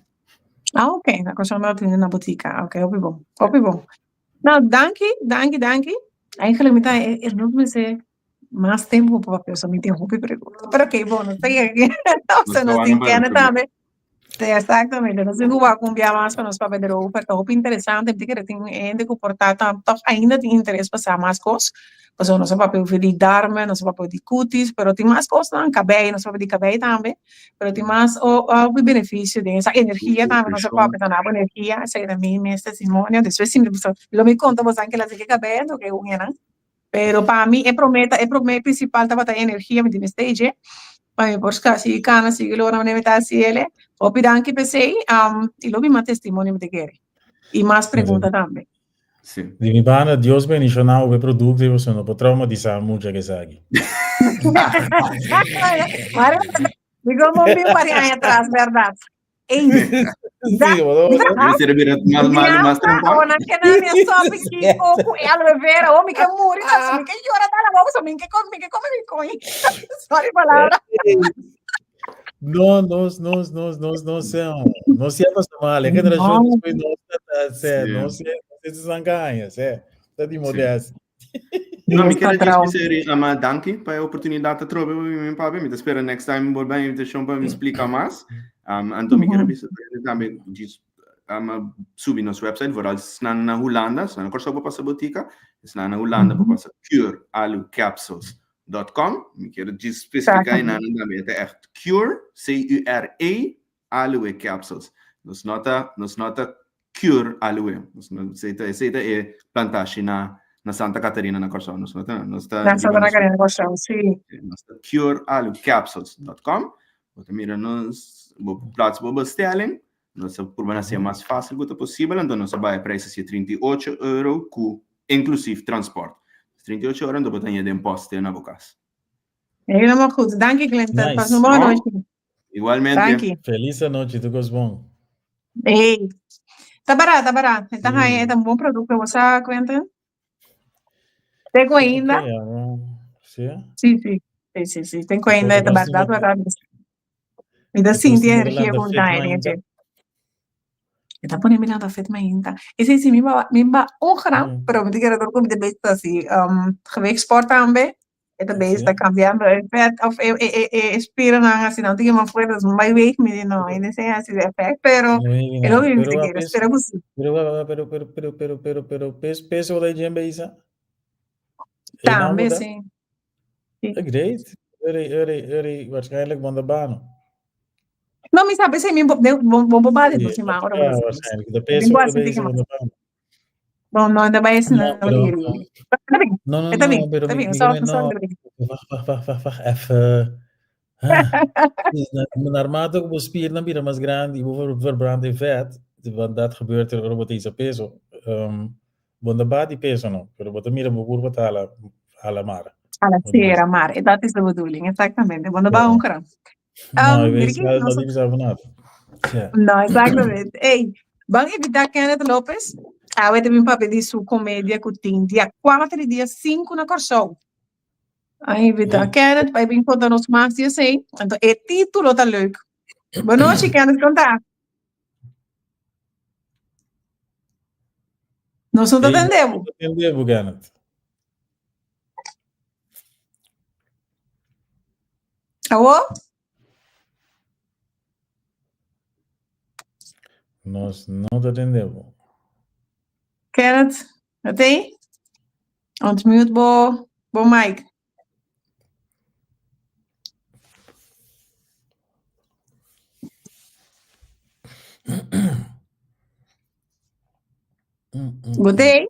Ah, ok, na Kòrsou no tin na botika. Ok, hopi bon, hopi bon. Nou, danki, danki, danki. Eigenlijk mi ta, e no mester mas tempu pa papia, so mi tin hopi pregunta. Pero ok, bon, nos ta yega aki. Nos tin kende tambe. Sí, exactamente. Nos tin ku wak un bia mas pa nos papia derover. Ta hopi interesante. Mi ta kere tin hende ku por ta tòg ainda tin interes pa sa mas kos. Pasobra nos a papia over di darmen, nos a papia di kutis, pero tin mas kosnan, kabei, nos a papia di kabei tambe. Pero tin mas hopi benefisio den esa energia tambe nos a papia, ta dabo energia. Esei ta mi mes testimonio. Despues si mi lo mi konta boso kila si ke kabei anto ke uñanan. Pero pa mi e prome ta e prome principal tabata e energia mi tin mester dje pa mi por ska sigui cana sigui logra manera mi ta haci ele. Hopi danki p'esey y lo bin mas testimonio mi ta kere y mas pregunta tambe. Sí. Di mi banda, Dios bendiciona bo e producto y boso no por traumatisa mucha cu esaki. Mi como bin un par di aña atras, berdad. Ey, Sí, bo Debe ser bira mas malo, mas trempa. Ona que na minha sopa que coco e aloe vera, oh, mi que muri, mi que llora tá na boca, mi que come, mi que come mi coño. Sorry palabra. No, nos, nos, nos, nos, no sé, no sé pasa mal. E generación No. después no está, sé, Sí. no sé, no sé si se engaña, sé. Está di Sí. modest. No, mi Dios kere patrão. djis bisa ama danki pa e oportunidat atrobe pa mi papia. Mi ta spera next time bo ben invitashon pa mi splika mas. Um, anto mi kere bisa tambe djis ama subi nos website, vooral esnan na Hulanda, esnan na Kòrsou por pasa botika, esnan na Hulanda por pasa curealucapsules.com. Mi kere djis spesifiká einan tambe, e ta echt cure, C-U-R-E, Aloe capsules. Nos no ta, nos no ta cure aloe. Nos no, esei ta, esei ta e plantashi na, na Santa Catarina na Kòrsou. Nos no ta, nos ta Na riba Santa nos, Catarina na Kòrsou, sí. nos ta curealoecapsules.com. Bo ta mira nos, bo por plaats bo bestelling. Nos ta purba na hasié mas fácil ku ta posibel, anto nos a bai e prijs hasié 38 euro ku inclusief transport. 38 euro anto bo ta haña den post te na bo kas. Helemaal goed. Dank je, Clinton. Nice. Pas een mooie No? noche. Igualmente. Dank je. Feliz anochi, tur kos bon. Hey. Ta bará, ta bará. E ta Sí. e ta un bon producto. Bo sa, Quentin? Tengo ainda. Ok, ah, sí. Sí, sí. Sí, sí, sí. Tengo ainda, ta Nos bardad, tin bardad. Mi ta nos sinti tin ku energia lanta con fit ta en mainta. dje. E ta pone mi lanta fit mainta. E si, si, mi ba, mi ba un gram, pero mi ta kere tur ku mi ta bezig ta hasi, um, gewichtsport tambe. E ta bezig ta cambiando e vet of e e e e spiernan asina no tin mas fuerte dus mai weeg mi di no ainda esei hasi e effect pero e lo mi Pero ta wa kere peso spera ku si. pero wa pero pero pero pero pero pero pes peso ta djen beisa? Einan Tambe bo ta? si. Si. Great. Eri eri eri waarschijnlijk bo ta bano. No mi sa p'esei mi bo bo bo bali Sí, dos siman ora bo ja ta waarschijnlijk. Ta mi peso bo ta hasi beisa tiki bo mas. ta bano. Bon, no, ta bai No, asina pero Ta bien, no, no, ta bien, no, pero ta mi, bien, mi, so, mi, so, no, wacht, wacht, wacht, wacht, wacht, even. Ah, naarmate ku bo spiernan bira mas grandi i bo ver- verbrand e vet, want dat gebeurt er ora bo ta hisa peso. Um, bo no ta bati peso no, pero bo ta mira bo kurpa ta hala, hala mar. A la Bo ta bisa, sera, mar, e dat is de bedoeling, exactamente. Bo no ba ja. un gram. No, Um, ik mira weet ki, no nos, tin bisa bo nada. Ja. no, exactamente. Ey, ban invita Kenneth Lopez. Awe ta bin papia di su komedia ku tin dia kuater i dia sinku na Kòrsou. A invitá Kenneth pa e bin konta nos mas di esei. Anto e título ta leuk. Bonochi Kenneth, kon ta? Nos no ta tende bo. No ta tende bo, Kenneth. Awo? Nos no ta tende bo. Kenneth, no t'ei? Ontmute bo, bo mic. Bo t'ei?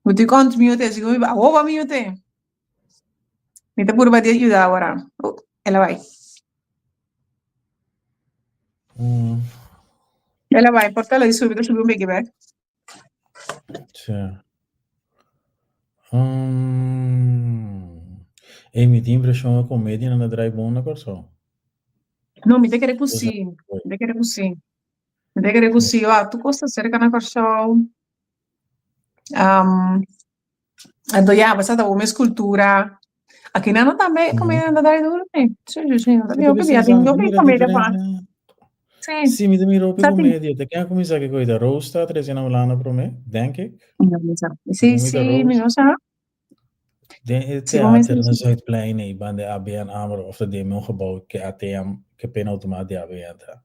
Bo tin ku ontmute, sigur awo bo mute. Mi ta purba di yuda awor. Oh, el a bai. El a bai, por ta lo subi, ta subi un biki bek. Tja. Um, ey, mi tin impreshon e komedia nan ta drai bon na Kòrsou. No, mi ta kere ku si. Mi ta kere ku si. Mi ta kere ku si. Wak, tur kos ta serka na Kòrsou. Um, Anto ya, basta ta bo mes kultura. Aki nan tambe comida ta dai duro sí. Sí, sí, sí. Sí, Hopi dia tin hopi comida pa. Sí. Sí, mi ta mira hopi comedia. Te ken a kuminsá ki koita? Rose ta trese na Hulanda promé, denk ik. Sí, sí, mi no sa. Den e theater na Zuidplein ei, banda e ABN AMRO, of ta den un gebouw ke ATM, ke pinautomaat di ABN ta.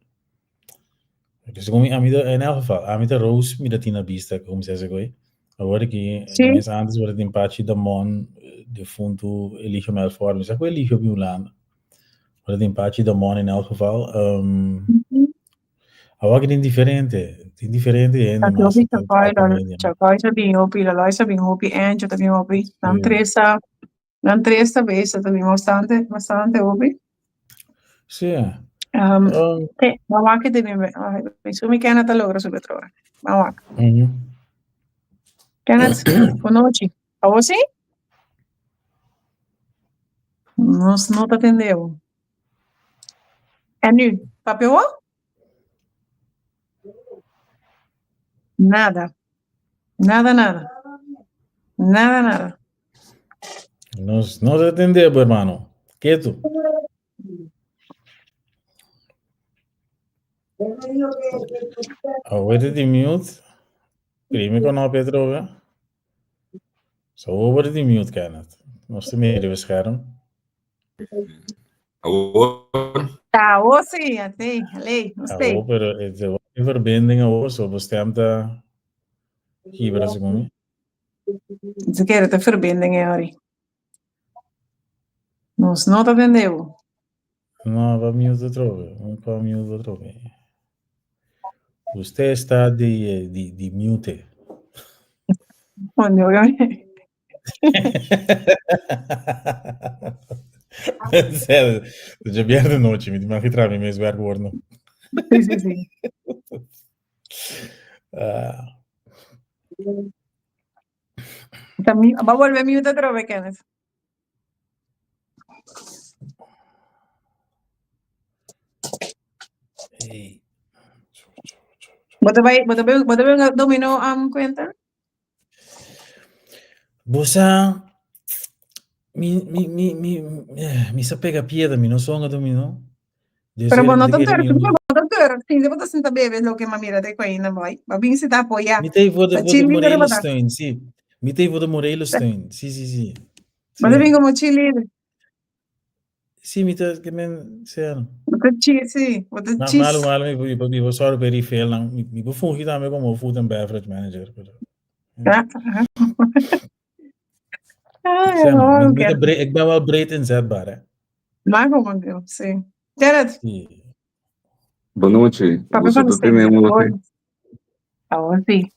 Dus como a mi ta, in elk geval, a mi ta Rose mi ta tin na bista como se hace gooi. Awor ki Sí. mes antes word tin Pachi Damon defunto Eligio Melfor, mi sa ku Eligio bin Hulanda. Word tin Pachi Damon in elk geval. Um, awor ki tin diferente, tin diferente hende Aki mas hopi ta Chakoy, traha comedia. Chakoy sa bin hopi, Laloy sa bin hopi, Anjo ta bin hopi. Nan Sí. tres sa Nan tres ta besa ta bin bastante, bastante hopi. Sí. Um, te, ban wak te bin, su mi Kenneth ta logra subi otro ora. Ban wak. Kenneth, bonochi. Awo sí? Nos no ta tende bo. En nu, papia bo? Nada. Nada, nada. Nada, nada. Nos no ta tende bo, hermano. Ketu. Awete di mute. Primi kon op Petro. Zo over di mute, Kenneth. Nos te mira riba scherm. Awor. Awor sí, así, alei, no sé. Awor, pero e te e verbinding awor, so bo stem ta kibra segun mi. Se kere te verbinding e ori. Nos no ta tende bo. No, va mute atrobe, un pa mute atrobe. Usted está di, di, di mute. Coño, Dje bierde nochi, mi mag tra mi mes werkwoord no. Sí, sí, sí. Ah. También, va a volver mute otra vez, Kenneth. Hey. Bo ta bai, bo ta bai, bo ta bai domino am cuenta? Bo sa, mi, mi, mi, mi, mi sa pega piedra, mi no songa dominó. Pero bo no ta durf, bo no ta durf, sinti bo ta sinta bebe loke m'a mira te ku ainda boy. Bo bin si ta apoyá. Mi ta voor de, Ta voor de cheerleader bo ta. Morelesteun, sí. Mi ta voor de Morelesteun, sí, sí, sí. Bo ta bin komo cheerleader. Sí, mi ta, ke men, sea. Bo ta cheer, sí, bo ta Ma, cheese. malo, malo, mi, mi, mi por sòru pa e rifelnan. Mi, mi por fungi tambe komo food and beverage manager, pero. Ja. Ay, Sea, no, mi, oh, mi ta oké. breed, ik ben wel breed inzetbaar, hè. Maar gewoon, joh, sí. Gerrit, Sí. Bonochi, papia boso van ta de tene stem. mochi? Awor sí.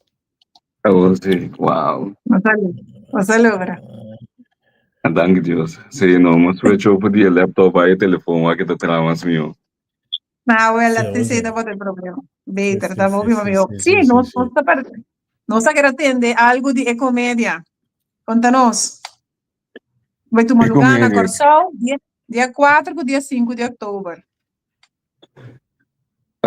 Awor sí, wow. Nos a, nos a logra. Dank Dios. Sí, no, mos switch over di e laptop a e telefon a ke ta traha mas mihó. Nou, wel, Sí, dat awor is sí. het wat het probleem. Sí, Beter, sí, dat sí, hopi sí, mihó. sí, Sí, sí, sí, nos, sí. nos ta per, nos a kere atende algo di e comedia. Conta nos. Bai tuma E lugar na comedia. Kòrsou, dia, dia 4 ku dia 5 di oktober.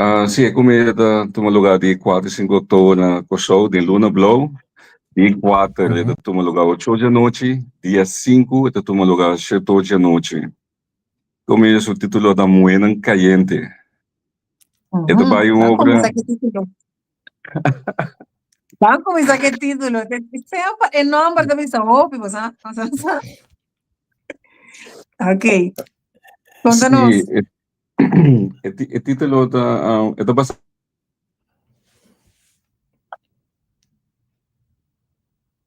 Ah, sí, e komedia ta tuma lugá di 4 i 5 oktober na Kòrsou den Luna Blou. Dia 4 e ta tuma lugá ocho di anochi, dia 5 e ta tuma lugá sheto di anochi. Komedia su título ta Muhénan Kayente. E ta bai un Ban obra. kuminsá ku e título. Ban kuminsá ku e título. Semper e nòmber ta bisa hopi, bo sa? Bo sa? Ok. Konta nos. Sí, e, e, ti- e título ta, ah, e ta basa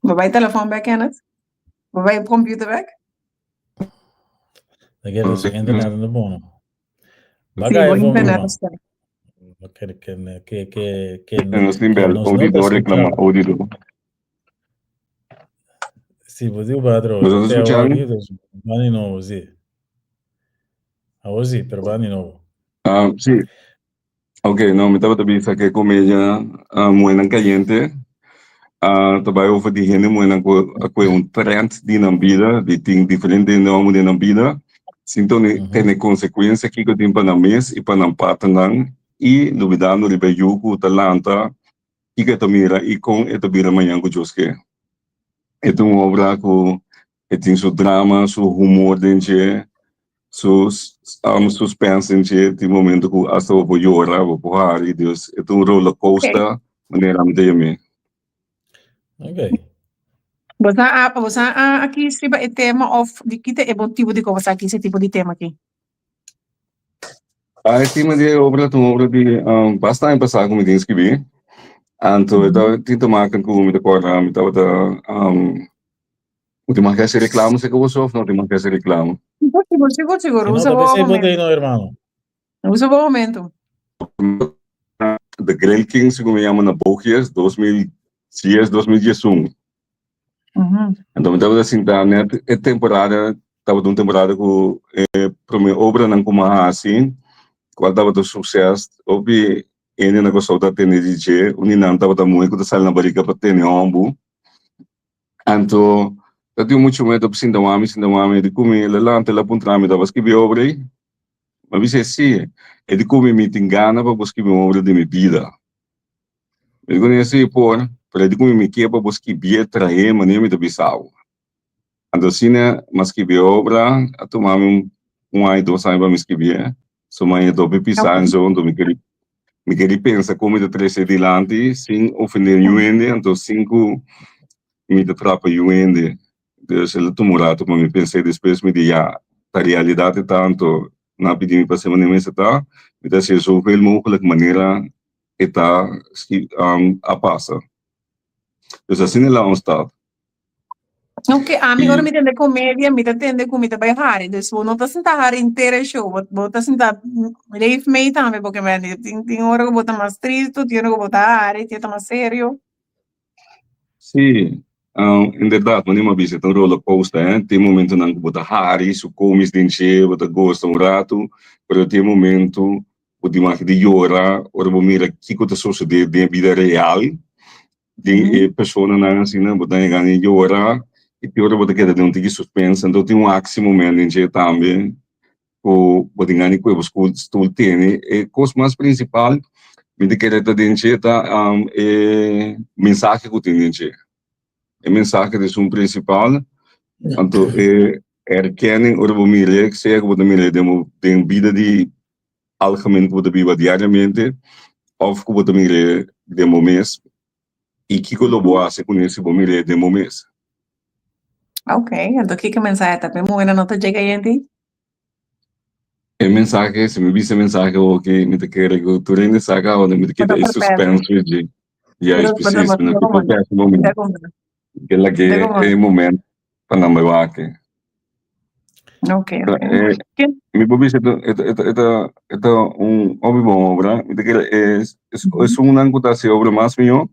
Bo bai telefòn bek, Kenneth? Bo bai computer bek? Daquele su internet no bon. Sí, Baga bo e bon internet man. está. Que que que que que Nos tin que bel, nos no ta audidor reclama, escuchando. audidor. Sí, bo diu ba Bo atrobe. ta Te escucha awor mi? aki, dus ban di nobo, sí. Awor sí, pero ban di nobo. Ah, sí. Ok, no, mi tabata bisa ku e komedia ah, Muhénan Kayente ah, ta bai over di hende muhénan ku a kohe un trend di nan bida, di tin diferente hende hòmber den nan bida, sin tene tene konsekuensia kiko tin pa nan mes i pa nan partnernan i lubidando riba e yu ku ta lanta kiko e ta mira i kon e ta bira mañan ku Dios ke. E ta un obra ku E tin su drama, su humor den dje, su suspense den dje. Tin momento ku asta bo por yora, bo por hari. Dus e ta un roller coaster, manera mi ta yam'é. Ok. Bo sa a, bo sa a kies riba e tema of di ki ta e motibu dikon bo sa kies e tipo di tema aki? Ah, e tema di e obra ta un obra di basta aña pasá ku mi tin skibí. Anto e ta tin te maken ku mi ta kòrda mi tabata Bo tin mas ke hasi reklamo serka boso of no tin mas ke hasi reklamo? Sigur, sigur, sigur, sigur. Si no Usa ta bo besei momento. botei no, hermano. Usa bo momento. The Grill King, segun mi yama na Bogies, 2010, 2011. Anto mi tabata sinta net e temporada, tabata un temporada ku e prome obranan ku mi a hasi, kual tabata sukses, hopi hende na Kòrsou ta tende di dje, un di nan tabata muhé ku ta sali na barika pa tene hòmbu. Anto, ta tin muchu miedu pa sinta wami, sinta wami. E di ku mi, el a lanta, el a puntra mi, Tabata skibi obra ei? Mi a bis'é, Sí. E di ku mi, Mi tin gana pa bo skibi un obra di mi bida. Mi di kuné, Sí, por. Pero e di ku mi, Mi ke pa bo skibié, trah'é manera mi ta bisa bo. Anto asina mi a skibi e obra, a tuma mi un aña, dos aña pa mi skibié. So mi a haña dopi pisá en zo, anto mi keri mi keri pensa kon mi ta trese dilanti sin ofendé niun hende, anto sin ku mi ta trapa niun hende. Dus el a tuma un rato pa mi pensa i despues mi di ya, ta realidat e ta, anto nan a pidi mi pa hasi manera mester ta, mi ta hasié zoveel mogelijk manera e ta a pasa. Dus asina el a ontstaat. Ok, ami ora mi tende comedia, mi ta tende cu mi ta bay hari, dus bo no ta sinta hari henter e show, bo bo ta sinta leef mee tambe, porque men tin tin ora cu bo ta mas tristo, tin ora cu bo ta hari, tin ora ta mas serio. Sí, inderdaad, manera mi a bisa, e ta un roller coaster, eh, tin momentonan cu bo ta hari, su comis den dje, bo ta gosta un rato, pero tin momento bo tin mas di yora ora bo mira kico ta sucede den e bida real, den e personanan asina bo ta yega ni yora y te ora bo ta keda den un tiki suspense anto tin un actie moment den dje tambe cu bo tin gana di cue bo stoel tene e cos mas principal mi ta kere ta den dje ta e mensahe cu tin den dje e mensahe ta esun principal anto e erkenning ora bo mira sea cu bo ta mira den bo den bida di algemeen ku bo ta biba diariamente òf ku bo ta mir'é den bo mes i kiko lo bo hasi kuné si bo mir'é den bo mes. Ok, anto kiko e mensahe ta? P'e muhernan no ta djega yenti? E mensahe, si mi bisa e mensahe oki, mi ta kere ku tur hende sa kaba, mi ta kita e suspenso dje. Juist, precies, mi no ke por pèrdè momento. Mi ke lag'é e momento pa nan bai wak. Ok, ok. Eh, mi por bisa e ta, e ta, e ta, e ta un hopi bon obra. Mi ta kere es, es, esunnan ku ta hasi obra mas mihó,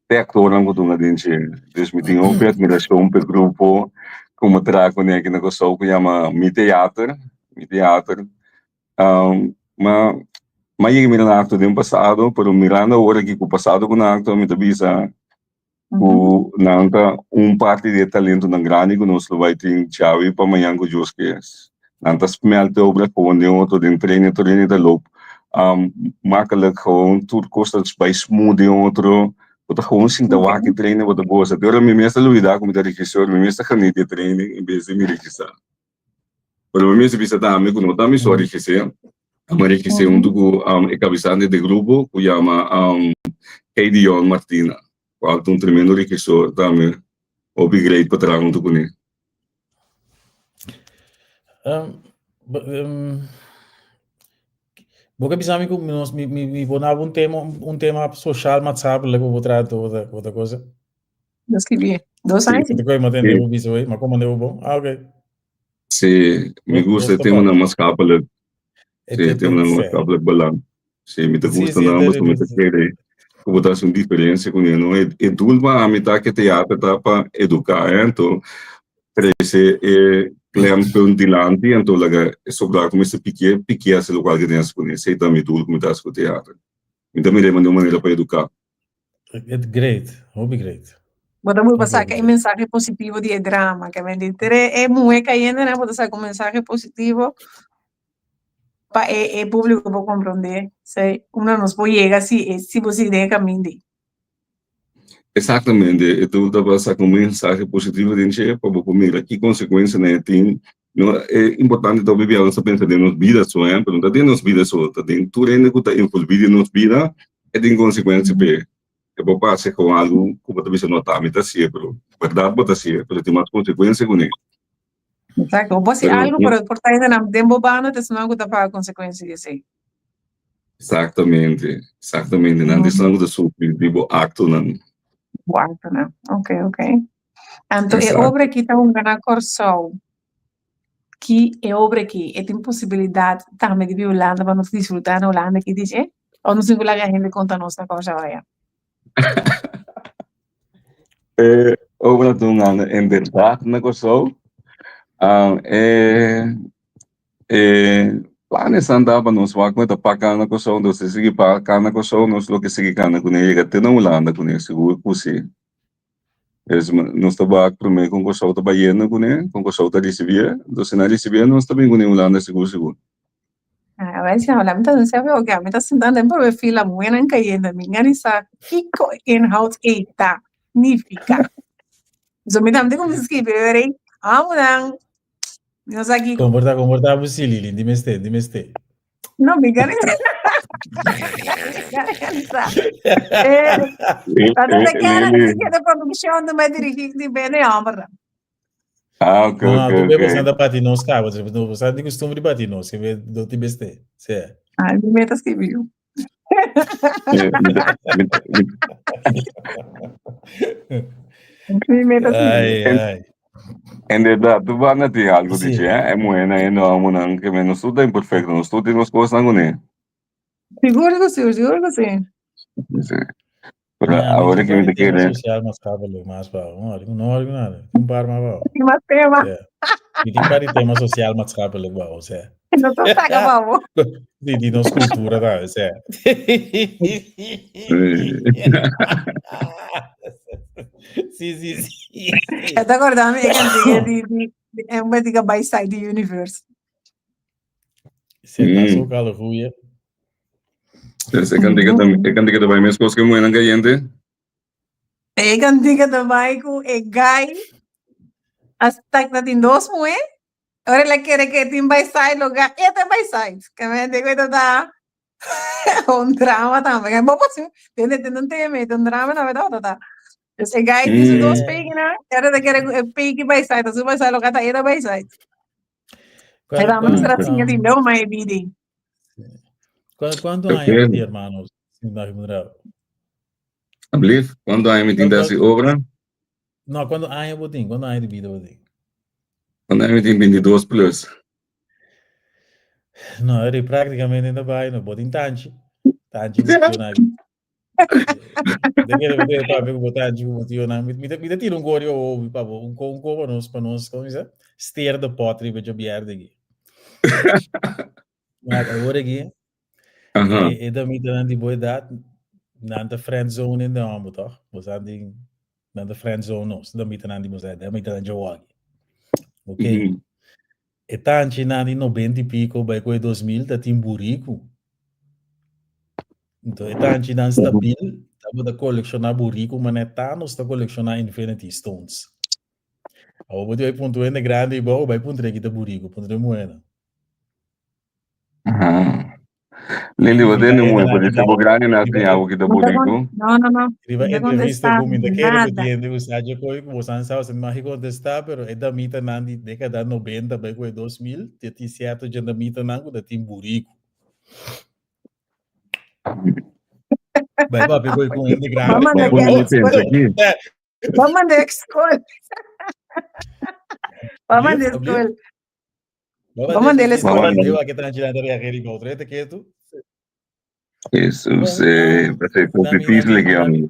te aktornan ku tuma den dje. Dus mi tin hopi admirashon pa e grupo ku mi a traha kuné aki na Kòrsou ku yama Mi Teater, Mi Teater. Ma, mi a yega mira nan aktua den pasado, pero mirando awor aki ku pasado ku nan aktua mi ta bisa ku nan ta un parti di e talentonan grandi ku nos lo bai tin djawe pa mañan ku Dios ke. Nan ta smelt e obra kon den otro den trene tur hende ta lop. um, makkelijk gewoon tur kos ta bai smooth den otro. Bo ta gewoon sinta wak e training, bo ta goza. Te ora mi mes ta lubida ku mi ta regisseur, mi mes ta geniet di e training en bes di mi regisá. Pero mi mes ta bisa tambe ku no ta mi so a regisé, mi a regisé huntu ku e kabesante di e grupo ku yama Keidion Martina, kual ta un tremendo regisor tambe, hopi great pa traha huntu kuné. Bo ke bisa mi ku nos mi mi mi por naba un tema un tema social maatschappelijk ku bo traha tur ota ota cosa? Lo skibí. Dos aña sí. Te koe ma tende bo bisa hoy, ma komande bo bon? Ah, oké. Sí, mi gusta e temanan maatschappelijk. Sí, e temanan maatschappelijk belang. Sí, mi ta gusta nan pasobra mi ta kere ku bo ta hasi un diferensia ku nan. E e doel pa ami ta ke teater ta pa eduká, eh, anto trese e klemtoon dilanti anto laga e sobrá ku mester pikié, pikié hasi lokual ke den hasi kuné. Esei ta mi doel ku mi ta hasi ku teater. Mi ta mir'é manera un manera pa eduká. It great, hopi great. Bo ta por saca e mensahe positivo di e drama, ke men di tere e muhé kayendo nan bo ta saca un mensahe positivo pa e e público por comprende. Se una nos por yega si e si bo sigui den e caminda ei. Exactamente, e tur ta pa saca un mensahe positivo den dje pa bo por mira ki consecuencianan e tin. No, e importante ta hopi bia nos ta pensa den nos bida so, eh, pero no ta den nos bida so, ta den tur hende cu ta envolvi den nos bida e tin consecuencia p'e. E por pasa con algo cu bo ta bisa no ta mi ta haci'e, pero berdad bo ta haci'e, pero tin mas consecuencia cune. Exacto. Bo hasi algo, pero por ta hendenan den bo banda ta esnan ku ta paga konsekuensia di esei. Exactamente, exactamente. Nan ta esnan ku ta sufri di bo aktonan. Bo aktonan. Ok, ok. Anto e obra aki ta hunga na Kòrsou. Ki e obra aki e tin posibilidat tambe di bin Hulanda pa nos disfrutá na Hulanda ki dice? Òf nos tin ku laga hende konta nos na Kòrsou aya? E obra ta un anda en berdad na Kòrsou. E e planesnan ta pa nos wak ku ta paka na Kòrsou, nos ta sigui paka na Kòrsou, nos lo ke sigui kana kuné yega te na Hulanda kuné, sigur ku si. Es nos ta wak promé kon Kòrsou ta bayendo kuné, kon Kòrsou ta risibié, entonces si nan risibié nos ta bin kuné Hulanda sigur sigur. A ver si ahora mi ta sabi oke mi ta sinta den prome fila muenan cayendo mi ngani sa kiko inhoud ei ta nifica. So mi tambe cuminsa scribi rei amunan mi no sa kiko. Comporta comporta bo si Lili di mester di mester. No mi ngani sa. Eh, tanto te kere Lili. te produccion de me dirigi di bene homber. Ah, ok, No, ok, tu bebo ok. santa pati nos cabo, no sa di costumbre di pati nos, que ve do ti beste. Sí. Ay, mi meta scribi. Eh, mi ta- mi ta- mi- Mi meta scribi. Ai, ai. Inderdaad, tu banda tin algo Sí. dice, eh? E muhernan e no homonan, que men nos tur ta imperfecto, nos tur tin nos cosnan kuné. Sigur ku si, sigur ku si. Sí. Pero Ja, mi ahora tin que mi par te di tema kere, social maatschappelijk mas pa, no, no algo nada. Tin un par mas pa. Tin mas tema. Ja. Mi tin par di tema social maatschappelijk pa, o sea. No ta saca pa bo. Di, di nos cultura ta, o sea. Sí, sí, sí. E ta acordami e cantica di, di, di e un cantica by side the universe. Sí, ta Mm. so kalo goeie. Dus e kantika ta, e kantika ta bai meskos ku e muhénan kayente. E kantika ta bai ku e guy hasta ta tin dos muhé. Ora el a kere ku e tin by side lo guy e ta by side. Ke men digo e ta ta un drama tambe. Bo por si tende tende un tema e ta un drama tambe ta ta. Dus e guy tin su dos Mm. pagina, ora ta kere ku e pigi by side, su by side lo guy ta e ta by side. Cuál, E dama cuál, será singa di no mai bidi. cuál, cuánto años Oké. di hermanos? Alsjeblieft, kuantu aña mi tin ta hasi obra? No, cuánto años bo tin? Cuánto años di vida bo tin? Kuantu aña mi tin? 22 plus. No, eri prácticamente no bai, no bo tin tanchi. Tanchi bo tio na. De que de papia ku bo tanchi ku bo tio na. Mi mi ta tira un gori o pa bo, un ko un ko pa nos pa nos, como dice? Steer de pot riba djobièrde aki. Maar awor aki, Aha. e e damitanan di bo edat, nan ta friendzone in de homber, toch? Bo sa di, nan ta friendzone nos, damitanan di bo sa, damitanan djowogi. Ok. Mhm. E tanchinan di nobenta i piko bai ku e 2000 ta tin buriku. Anto e tanchinan stabil tabata kolekshoná buriku manera Thanos ta kolekshoná Infinity Stones. Awor bo tin bai puntra un hende grandi ei bou, bai puntra e kita buriku, puntra e muhénan. Lili, bo tende muhé, por dise bo grandi na siña bo kita buriku. No, no, no. Riba No entrevista contestá ku mi ta kere ku nada. tin hende ku sa dje koi ku bosan sa, bosan mag kontestá, pero e damitanan di dékada nobenta bai ku e 2000, te tin sierto dje damitanan ku ta tin buriku. Bai papia koi ku hende grandi. Vamos mandar Bo que pone pensa aki. Vamos mandar escola. Vamos mandar escola. Vamos mandar ele escola. Eu aqui tá tirando reagir igual treta que tu. Jesus, eh, vai ser pouco difícil aqui, amigo.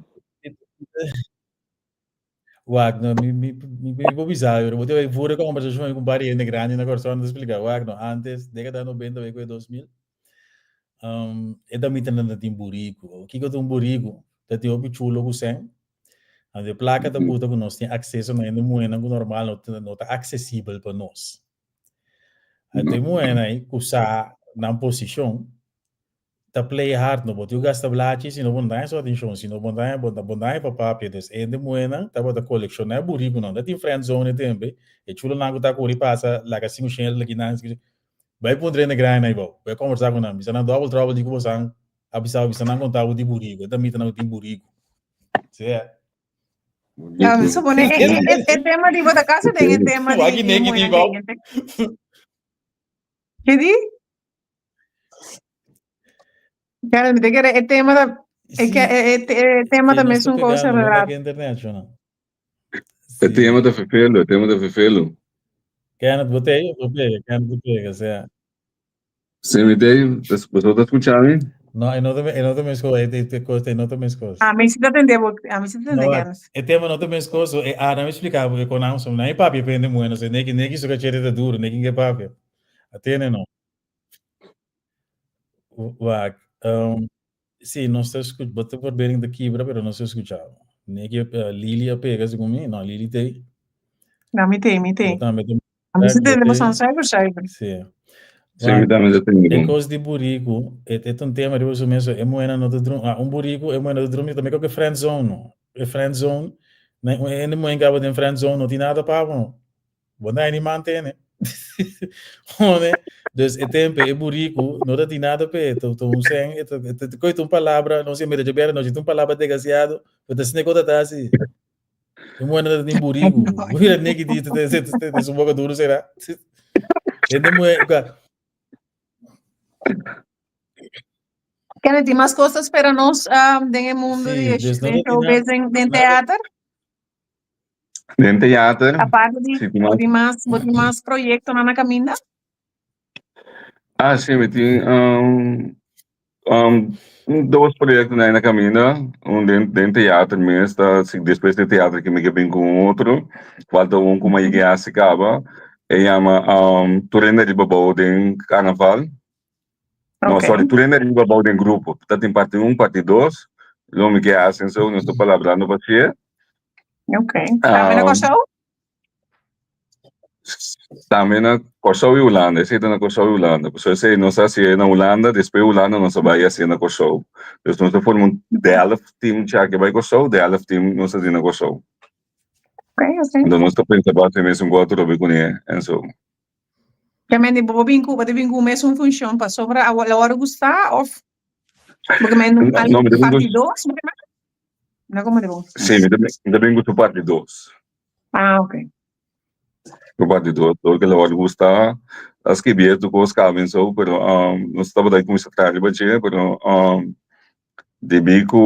Wak, no, mi, mi, mi, mi vou avisar, eu vou ter voer conversação com vários gente grande na Corsão, não explicar. Wak, no, antes, década 90, veio 2000, e também tem tem burico. O que que tem um burico? Tem o chulo com 100. A placa ta buta ku nos tin akseso na hende muhénan ku normal no ta no ta aksesibel pa nos. Anto e muhénan ei ku sa nan posishon ta play hard, no bo tin ku gasta blachi si no bo no ta haña su atenshon, si no bo no ta haña bo no ta haña pa papia. Dus e hende muhénan tabata kolekshoná e burikunan. Ta tin friend zone e tempu ei, e chulonan ku ta kuri pasa laga sinku shel aki nan bai puntra hende grandi nan ei bou, bai kombersá ku nan, bisa nan double trouble di ku bosan a bisa bisa nan konta bo di buriku, e ta mita nan ku tin buriku. Sí. Ja, mi supone e, e, e, e tema di bota casa den e tema di Waki di neki di mujer bou. den Ke di? Ja, mi te kere e tema da e ke e, e, e tema Sí, ta nos mes ta un cosa pegando, no rato. ta internet, Shona. E Sí. tema ta vervelo, e tema ta vervelo. Kenneth, bo te, bo pega, Kenneth bo pega, sea. Sí, mi te, boso ta escucha mi? No, e no ta, e no ta meskos, e, e, e, e no ta meskos. A mi si ta tende bo, a mi si ta tende No, Kenneth. e tema no ta meskos, e, ah, na mi explica bo, e kon nan, na mi papia pende mueno, se neki, neki su kachete ta duro, neki ke papia. Atene no. Wak, sí, nos ta escucha, bo ta verbering ta kibra, pero nos ta escucha. Neki, Lili a pega segun mi, no, Lili te. No, mi te, mi te. Bo tambe ta A mi si bo tende bo te. son zuiver, zuiver. Sí. Sí, mi tambe ta tende E bon. kos di buriku, e, e ta un tema riba su mes, e muhénan no ta drum, ah, un buriku, e muhé no ta drumi, tambe koke friend zone no. E friend zone, na, un hende muhé kaba den friend zone no tin nada pa bo no. Bo no hay ni mantene. Hone, dus e tempe, e buriku, no ta tin nada p'e, ta, ta un sen, e ta, e ta, koe ta un palabra, no sé, mira dje bera nochi, ta un palabra desgraciado, pero ta asina ku ta ta asi. E muhé no ta tin buriku. Mira neki di, te, te, te, te, su boka duro será. Hende muhé, ka, Kenneth, tin mas kos ta spera nos um, den e mundo Sí, di e dus no den ta tin showbiz, den, den nada. teater? Den teater, Aparte di, sí, tin bo mas. tin mas, bo tin mas proyectonan na caminda? Ah, sí, mi tin um, um, dos proyectonan na caminda. Un den, den teater mes, ta, si despues di teater ki mi ke bin ku un otro. Falta un ku mi a yega hasi kaba. E yama um, Tur hende riba bou den carnaval. No, Ok. sorry, tur hende riba bou den grupo. Ta tin parti un, parti dos. Lo mi ke hasi so, nos ta palabrando pa sie. Ok. Tambe na Kòrsou? Tambe na Kòrsou i Hulanda. Esei ta na Kòrsou i Hulanda. Pasobra esei nos a hasié na Hulanda, despues Hulanda nos a bai hasié na Kòrsou. Dus nos a forma un delf team cha ke bai Kòrsou, delf team nos a hasi na Kòrsou. Ok, ok. Enton nos ta pensa pa hasi mesun ku atrobe kuné en so. Kèmen di bo bin ku, bo ta bin ku mesun funshon pasobra a la wòrdu gustá òf bo ke men No, no, mi ta bin ku parti dos bo ke men? No komo di bo. Sí, mi ta mi ta bin ku su parti dos. Ah, ok. Su parti dos, dor ke la wòrdu gustá, a skibi tur kos kaba en so, pero nos tabata kuminsá traha riba dje, pero debí ku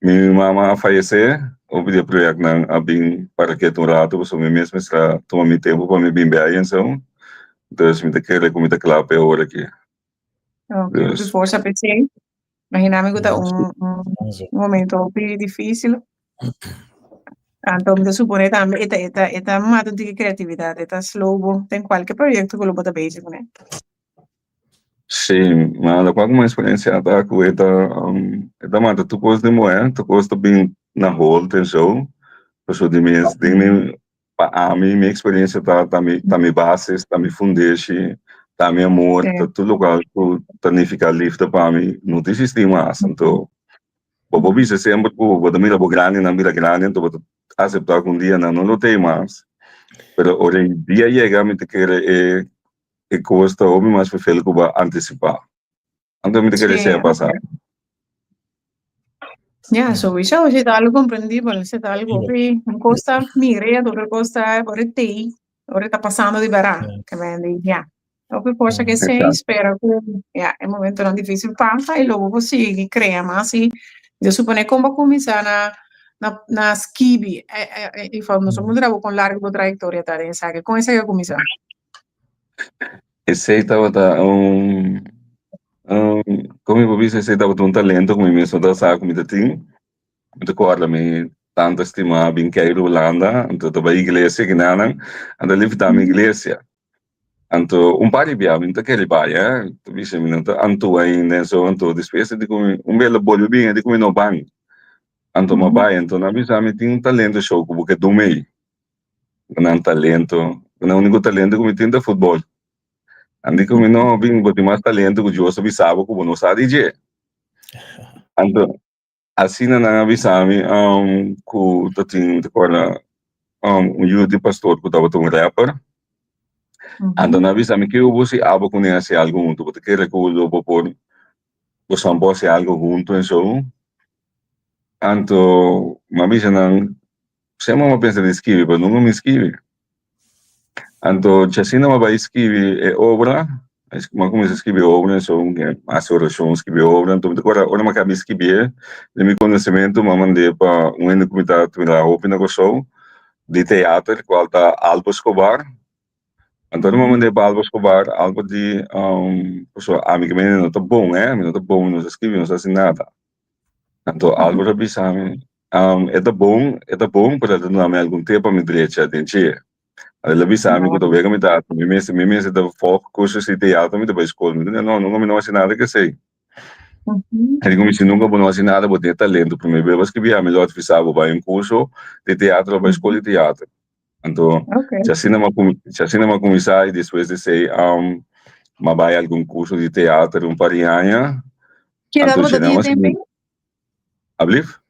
Mi mama a fayesé, hopi di e proyectnan a bin para ketu un rato pasobra mi mes mester a tuma mi tempo pa mi bin bia ayenson. Dus mi ta kere ku mi ta kla pa e ora aki. Ok, hopi Dus. forsa pa esei. Imagina mi ku ta un un momento hopi dificil. Anto mi ta supone tambe e ta e ta e ta mata un tiki creatividad, e ta slow bo den cualke proyecto ku lo bo ta bezig kuné. Sí, ma lokual ku mi eksperensia ta ku e ta e ta mata tur kos di muhé, tur kos ta bin na hol ten show, pasobra di mes den mi pa ami mi eksperensia ta ta mi ta mi basis, ta mi fundeshi, Ta mi amor, ta tur lokual ku ta nifiká lifde pa mi, no ta eksistí mas. Anto, bo por bisa semper ku bo ta mira bo grandinan bira grandi, anto bo ta aseptá ku un dia nan no lo ta ei mas. Pero ora e dia yega mi ta kere e e kos ta hopi mas fefel ku bo a antisipá. Anto mi ta kere esei a pasa. Ya, sowieso, esei ta algo comprendibel, esei ta algo hopi, un kos ta mira y otro kos ta ora e tei, ora e ta pasando di bera, ke men di ya. Hopi forsa ke esei, spera ku ya e momentonan dificil pasa y lo bo por sigui crea mas y yo supone kon bo a cuminsa na na na skibi, e nos a puntra bo kon largo bo trayectoria ta den esaki, kon esaki a cuminsa? Esei tabata un, un, como mi por bisa, esei tabata un talento ku mi mes no tabata sa ku mi ta tin. Mi ta kòrda mi tanta stimá bin kei Hulanda, anto ta bai iglesia kinanan, anto el invitá mi iglesia. Anto un par di bia mi no ta kere bai, eh, ta bisa mi no ta antua ainda en so, anto despues e di ku mi, un bes el a bolbe bin e di ku mi no ban. Anto mi a bai, anto nan a bisa mi tin un talento show ku bo ke dun ei. Nan talento, nan único talento ku mi tin ta futbol. Nan di ku mi no, bin bo tin mas talento ku Dios a bisa bo ku bo no sa di dje. Anto asina nan a bisa mi ku ta tin ta kòrda un yu di pastor ku tabata un rapper. Anto nan a bisa mi ke bo si abo ku mi hasi algu huntu, bo ta kere ku lo bo por boso por hasi algu huntu en so. Anto mi a bisa nan Semper mi a pensa di skibi, pero nunca mi skibi. Anto djasina mi a bai skibi e obra, mi a kuminsá skibi e obra, so mi a hasi orashon, skibi e obra. Anto mi ta kòrda ora mi a kaba di skibié, den mi konosementu mi a mand'é pa un hende ku mi ta admirá hopi na Kòrsou di teater, kual ta Albo Escobar. Anto ora mi a mand'é pa Albo Escobar, Albo di, pasobra ami ke mi no ta bon, mi no ta bon, mi no sa skibi, mi no sa hasi nada. Anto Albo ta bisa mi, E ta bon, e ta bon, pero e ta duna mi algun tep pa mi drecha den dje. El a bisa mi ku ta wega mi ta, mi mester, mi mester ta volg kursus di teatro, mi ta bai skol. Mi ta no, nunka mi no hasi nada ke esei. E di ku mi, si nunka bo no hasi nada, bo tin e talento. Prome bes bo skibi ami lo advisa bo bai un kurso di teatro o bai skol di teatro. Anto, asina mi a asina mi a kuminsá i despues di esei mi a bai algun kurso di teatro un par di aña. Ki edat bo ta tin e tempu ei? Ablief?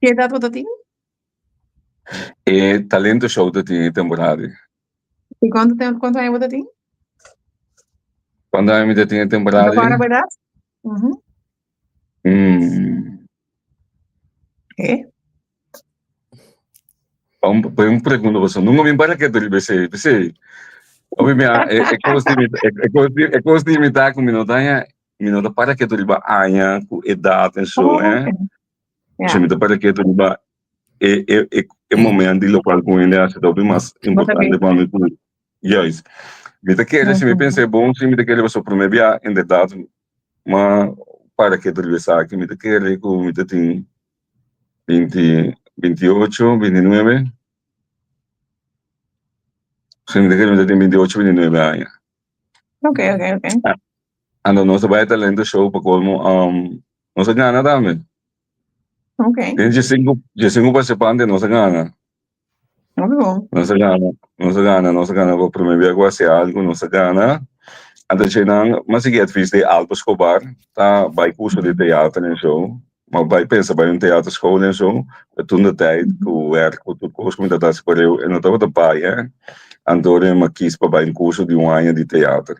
Ki edat bo ta tin? E talento show ta tin e temporada. I kuantu tempu, kuantu aña bo ta tin? Kuantu aña mi ta tin e temporada? Bo ta kòrda bo edat? Mm. Eh? Un, un pregunta pasobra nunca mi para ketu riba esei, p'esei. Hopi mi a, e, e kos di mi, e kos di, e kos di mi ta ku mi no ta haña Mi no ta para ketu riba aña ku edat en so, eh. So mi ta para ketu riba e e e e moment di lokual ku hende hasi ta hopi mas importante pa mi ku juist. Mi ta kere si mi pensa e bon si mi ta kere pasobra prome bia inderdat m'a para ketu riba esaki mi ta kere ku mi ta tin binti 28, 29. Si mi ta kere mi ta tin 28, 29 aña. Ok. Anto nos a bai talento show pa colmo nos a gana tambe. Den 15 participante nos a gana. Hopi bon. Nos a gana, nos a gana, nos a gana pa prome bia cu haci algo, nos a gana. Anto dje-nan m'a sigui advies di Alpo Escobar ta bai curso di teatro en show. M'a bai pensa bai un teatro school en show, pero toen de tijd cu werk cu tur cos cu mi tabata haci pareu e no tabata bai, eh. Anto m'a kies pa bai un curso di un aña di teatro.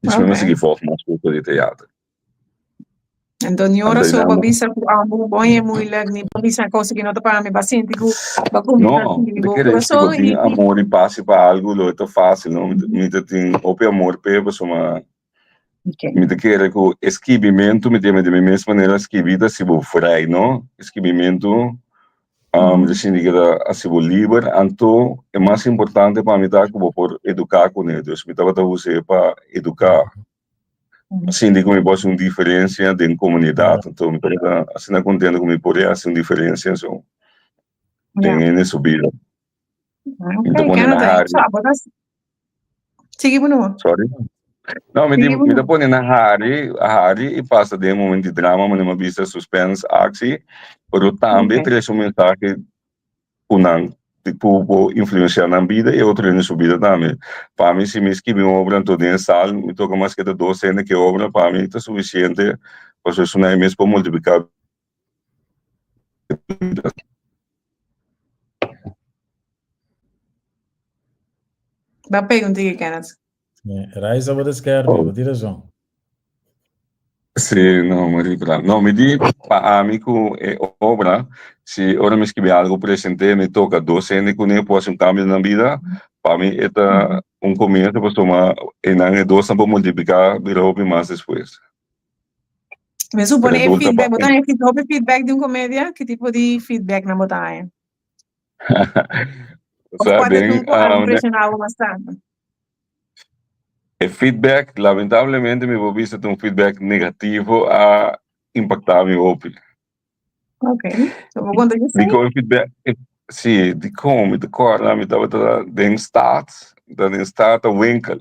Despues mi a sigui volg mas curso di teater. Anto ni ora so bo bisa ku amo bon e moeilijk, ni bo bisa cosa ki no ta pa mi, ba sinti ku ba kuminsá No, sinti mi ta bo kere si bo kurason tin i amor i pasi pa algu lo e ta fácil, no? Mi ta tin hopi amor p'e pasobra mi ta kere ku e skibimentu mi tin di mi mes manera skibi ta hasi bo vrij, no? E skibimentu Mi ta sinti ku ta hasi bo liber, anto e mas importante pa mi ta ku bo por eduká kuné. Dus mi tabata us'é pa eduká. Mi sinti ku mi por hasi un diferensia den komunidat, anto mi tabata asina kontento ku mi por a hasi un diferensia so den hende su bida. Mi ta pone na hari. Sigui bo numa. Sorry? No, mi di, mi ta pone na hari, hari i pasa den moment di drama, manera mi a bisa, suspense, actie, pero tambe trese un mensahe ku nan. ku por influensiá nan bida i otro hende su bida tambe. Pa mi si mi skibi un obra anto den sal mi toka mas ke ta dos hende ke obra pa mi ta sufisiente pasobra esun mes por multipliká bida. Ba pega un tiki, Kenneth. Raisa bo ta skerpi, bo tin razon. Sí, no, mi ripra. No, mi di pa ami ku e obra, si ora mi skibi algu present'é, mi toka dos hende kuné por hasi un kambio den nan bida, pa mi e ta un komienso pasobra einan e dosnan por multipliká bira hopi mas despues. Mi supone e feedback, bo ta haña hopi feedback di un komedia? Ki tipo di feedback nan bo ta haña? O sea, Of den, cuál ku a um, impresioná bo bastante? E feedback, lamentablemente mi por bisa ta un feedback negativo a impactá mi hopi. Ok, so bo conta esei? Dikon e feedback, e, sí, dikon mi ta kòrda mi tabata den stad, mi tabata den stad ta winkel.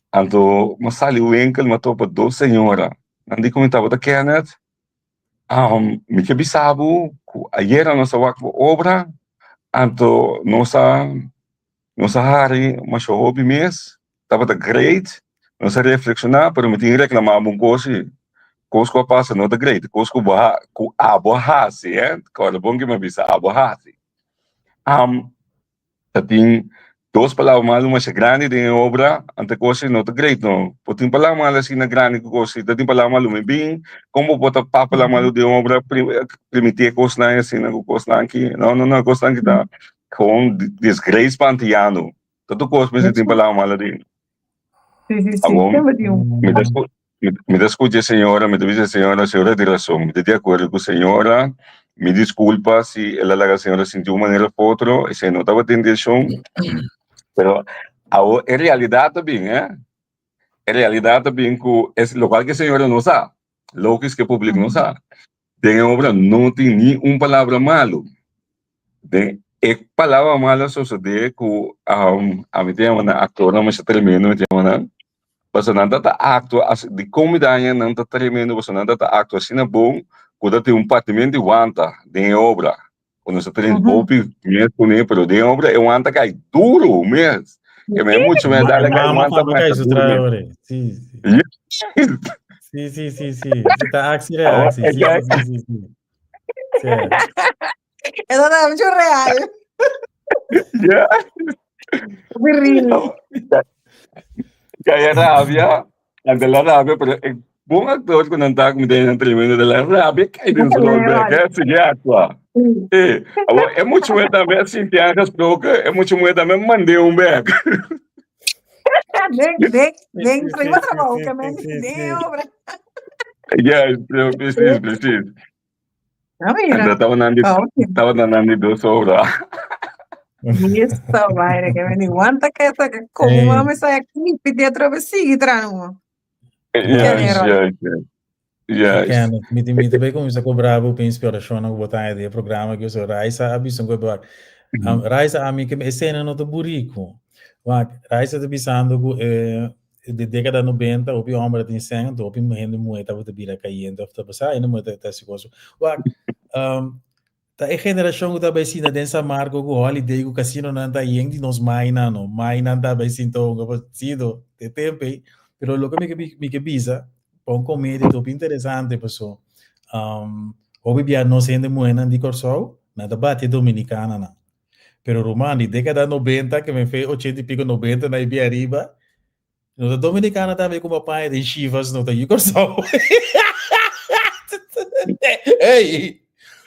Anto mi a sali winkel mi a topa dos señora, nan di ku mi tabata Kenneth, Mi ke bisa bo ku ayera nos a wak bo obra, anto nos a nos a hari masha hopi mes, tabata great, nos a reflekshoná, pero mi tin reklamá bo un kos si, kos ku a pasa no ta great, kos ku bo a ku abo a hasi, eh, kòrda bon ke mi a bisa, abo a hasi. Ta tin dos palabra malu masha grandi den e obra, anto e kos ei no ta great no. Por tin palabra malu asina grandi ku kos ei, ta tin palabra malu mi bin, kon bo por ta papia palabra malu den obra permití e kosnan asina ku kosnan aki? No, no, no, e kosnan aki ta gewoon disgrace pa antiano. Ta tur kos mester tin palabra malu aden. Sí, sí, sí. Awor, Semper tin un. mi ta scu- mi, mi ta scucha e señora, mi ta bisa e señora, señora tin razón, mi ta di acuerdo cu señora, mi disculpa si el a laga señora sinti un manera of otro, esey no tabata intencion, pero awor e realidad ta bin, eh, e realidad ta bin cu es locual cu e señora no sa, logisch cu e publico no sa, den e obra no tin ni un palabra malo. Den e palabra malo a sosode ku ami ta yama nan aktornan masha tremendo mi ta yama nan, pasobra nan ta ta aktua as di kon mi daña nan ta tremendo pasobra nan ta ta aktua asina bon ku ta tin un partimento di wanta den e obra ku nos ta train hopi mes kuné pero den e obra e wanta kai duru mes ke mi muchu mes dale kai Mama wanta tambe kai masha su duru mes. trae Sí, sí. Sí, sí, sí, sí. Si ta aksi reaksi. Sí, sí, sí, sí. Sí. Eso ta mucho real. Yeah. Muy real. Kaya rabia, ante la rabia, pero e bon actor ku nan ta ku mi den tremendo de la rabia kai den su rol bek, eh, sigui actua. Eh, awor e mucho mujer tambe a sinti aangesproken, e mucho mujer tambe mand'é un bek. Den, den, den, Sí, sí, prima sí, trabajo, sí, que men, sí, sí, den sí. obra. Yes, precies, precies. Ah, mira. Anto tabata nan di, Ah, ok. tabata nan di dos obra. Listo, vaina, que me aguanta que esta que como Ey. mami sa aquí, pide otra vez sigue trano. Yes, Nero. yes, yes. Yes. Kenneth, mi mi ta bay cuminsa cobra bo pa inspiracion ku bo ta haña den e programa aki. So Raisa a bisa un koe wak. Raisa ami ke esena no ta buriku. Wak, Raisa ta bisando ku e de década 90 hopi homber tin sèn, anto hopi hende muhé tabata bira kayente of ta pasá, hende muhé ta hasi kos. Wak, ta e generashon ku ta bai sinta den San Marco ku Holiday ku kasinonan ta yen di nos mainan no. Mainan ta bai sinta hunga partido te tempo ei. Pero loke mi ke mi ke bisa, pa un komedia ta hopi interesante paso hopi bia nos hende muhénan di Kòrsou nan ta bati e dominikananan. Pero ruman, di década 90, que me fe 80 y pico 90 na ibi arriba, no ta dominicana tambe como paña den Chivas, no ta yu Kòrsou. Hey,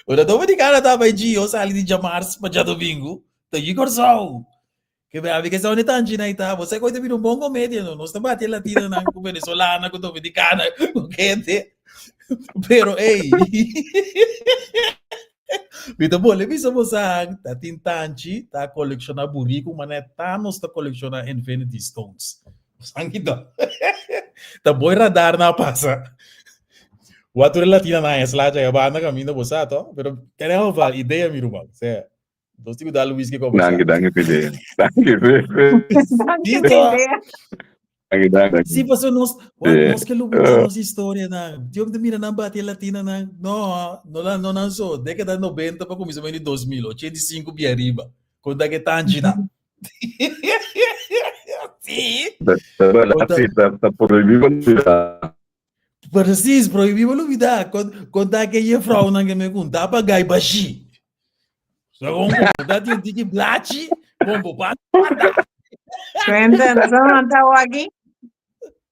no ta dominicana tambe Gio sali di djamars pa djadomingo, ta yu Kòrsou. Que me abi que sa tanchi na ita, você coita bira un bon comedia, no, nos ta bati latina nan ku venezolana, ku dominicana, ku gente. Pero ey, mi ta bole bisa bosan, ta tin tanchi, ta colecciona buriku, mané Thanos ta colecciona Infinity Stones. Bosan kita. Ta boy radar na pasa. Watu latina na slacha ya banda camino bosa to, pero en elk geval idea mi ruman. Sea, Nos tin ku dal whisky komo sa. Danki, danki pa idea. Danki, Danki pa idea. Danki, danki. Sí, paso nos, wak, nos ke lubida nos historia nan. Dios te mira nan bati latina nan. No, no la no nan so. Década 90 pa kuminsamentu di 2000, 85 bia riba. Konta ke tanchinan. Sí. Ta sí, ta, ta prohibí pa lubidá. Precies, prohibí pa lubidá. Konta ke jefrounan ke me kunta pa gai bashí. So kon konta tin un tiki blachi, bon bo pa mata. Cuenta, nos a manta aki.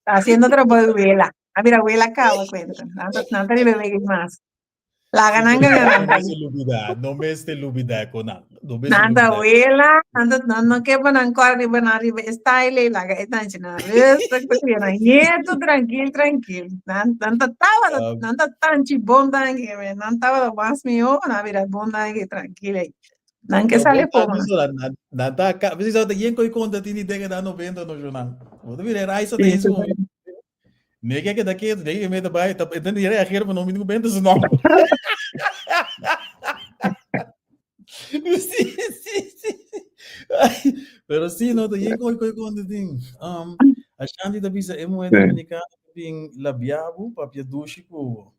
Haciendo trabou de wela. A mira wela caba, cuenta. Nan ta riba wega mas. Laga nan gana nan No mester lubida, no mester lubida con nan. No mester Nan ta wela, nan ta nan no ke pa nan kòrda riba nan riba e style ei, laga e tanchi nan rustig ta kria nan nieto trankil trankil. Nan nan ta tabata nan ta tanchi bon danki men nan tabata mas mihó nan a bira bon danki trankil ei. Nan ke sali afó man. Nan ta ka, precies ta yen koi konta tin di dékada 90 no shonnan. Bo ta mira e Raisa ta eens momento. Nee, kijk, dat keer, nee, je erbij. Dat dan die reageer van om bent ze nog. Sí, sí, sí. Pero sí, no, te koi koi kon de ding. Um, Ashanti ta bisa e mujer dominicana bin labiabu, papia dushi kubo.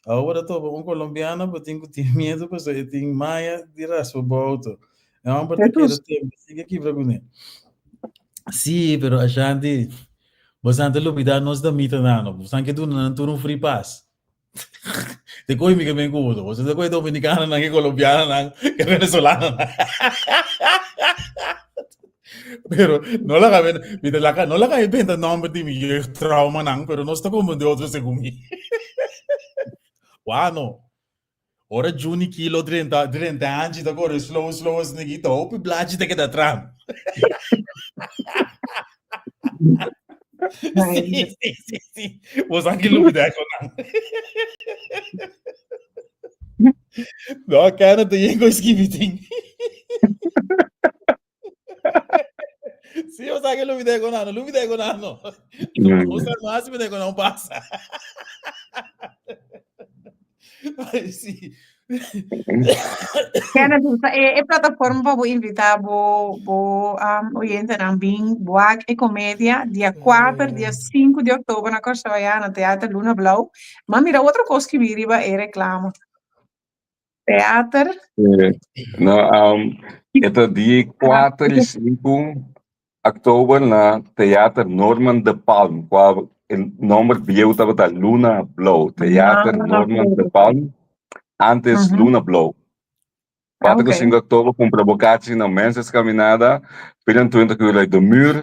Ahora topa un colombiano bo tin ku tin miedo pasobra e tin maya di raspa bo auto. E homber ta keda tembe sigue kibra kuné. Sí, pero Ashanti, bosan ta lubida nos damitanan no. Bosan ke duna nan tur un free pass. Te koe mi ke men ku boso. Boso ta koe dominicanonan ke colombianonan ke venezolanonan. Pero no laga mi, mi ta laga, no laga mi benta nomber di mi jeugdtraumanan, pero nos ta comprende otro segun mi. Wano. Ora Juni Kilo drenta, drenta anchi ta corre slow, slow, snigi, ta hopi blachi ta keda tram. Sí, sí, sí, sí. Vos anki lubida con nan. No, Kenneth, te yengo skibiting. Sí, o sea que lubida con nano, lubida con nano. O sea, no hace con no pasa. Ay, sí. Kenneth, usa e, e plataforma pa bo invita bo, bo um, oyentenan bin wak e komedia dia 4, dia 5 di oktober na Kòrsou ayá na Teater Luna Blou. Ma mira otro kos skibi riba e reklamo. Teater. No, um, e ta dia 4 i 5 oktober na Theater Norman de Palm, cual e nomber bieu tabata Luna Blou. Theater Norman de Palm, antes Luna Blou. 4 ku 5 oktober kumpra bo kachi na Menses Caminada, 24 uur De Muur,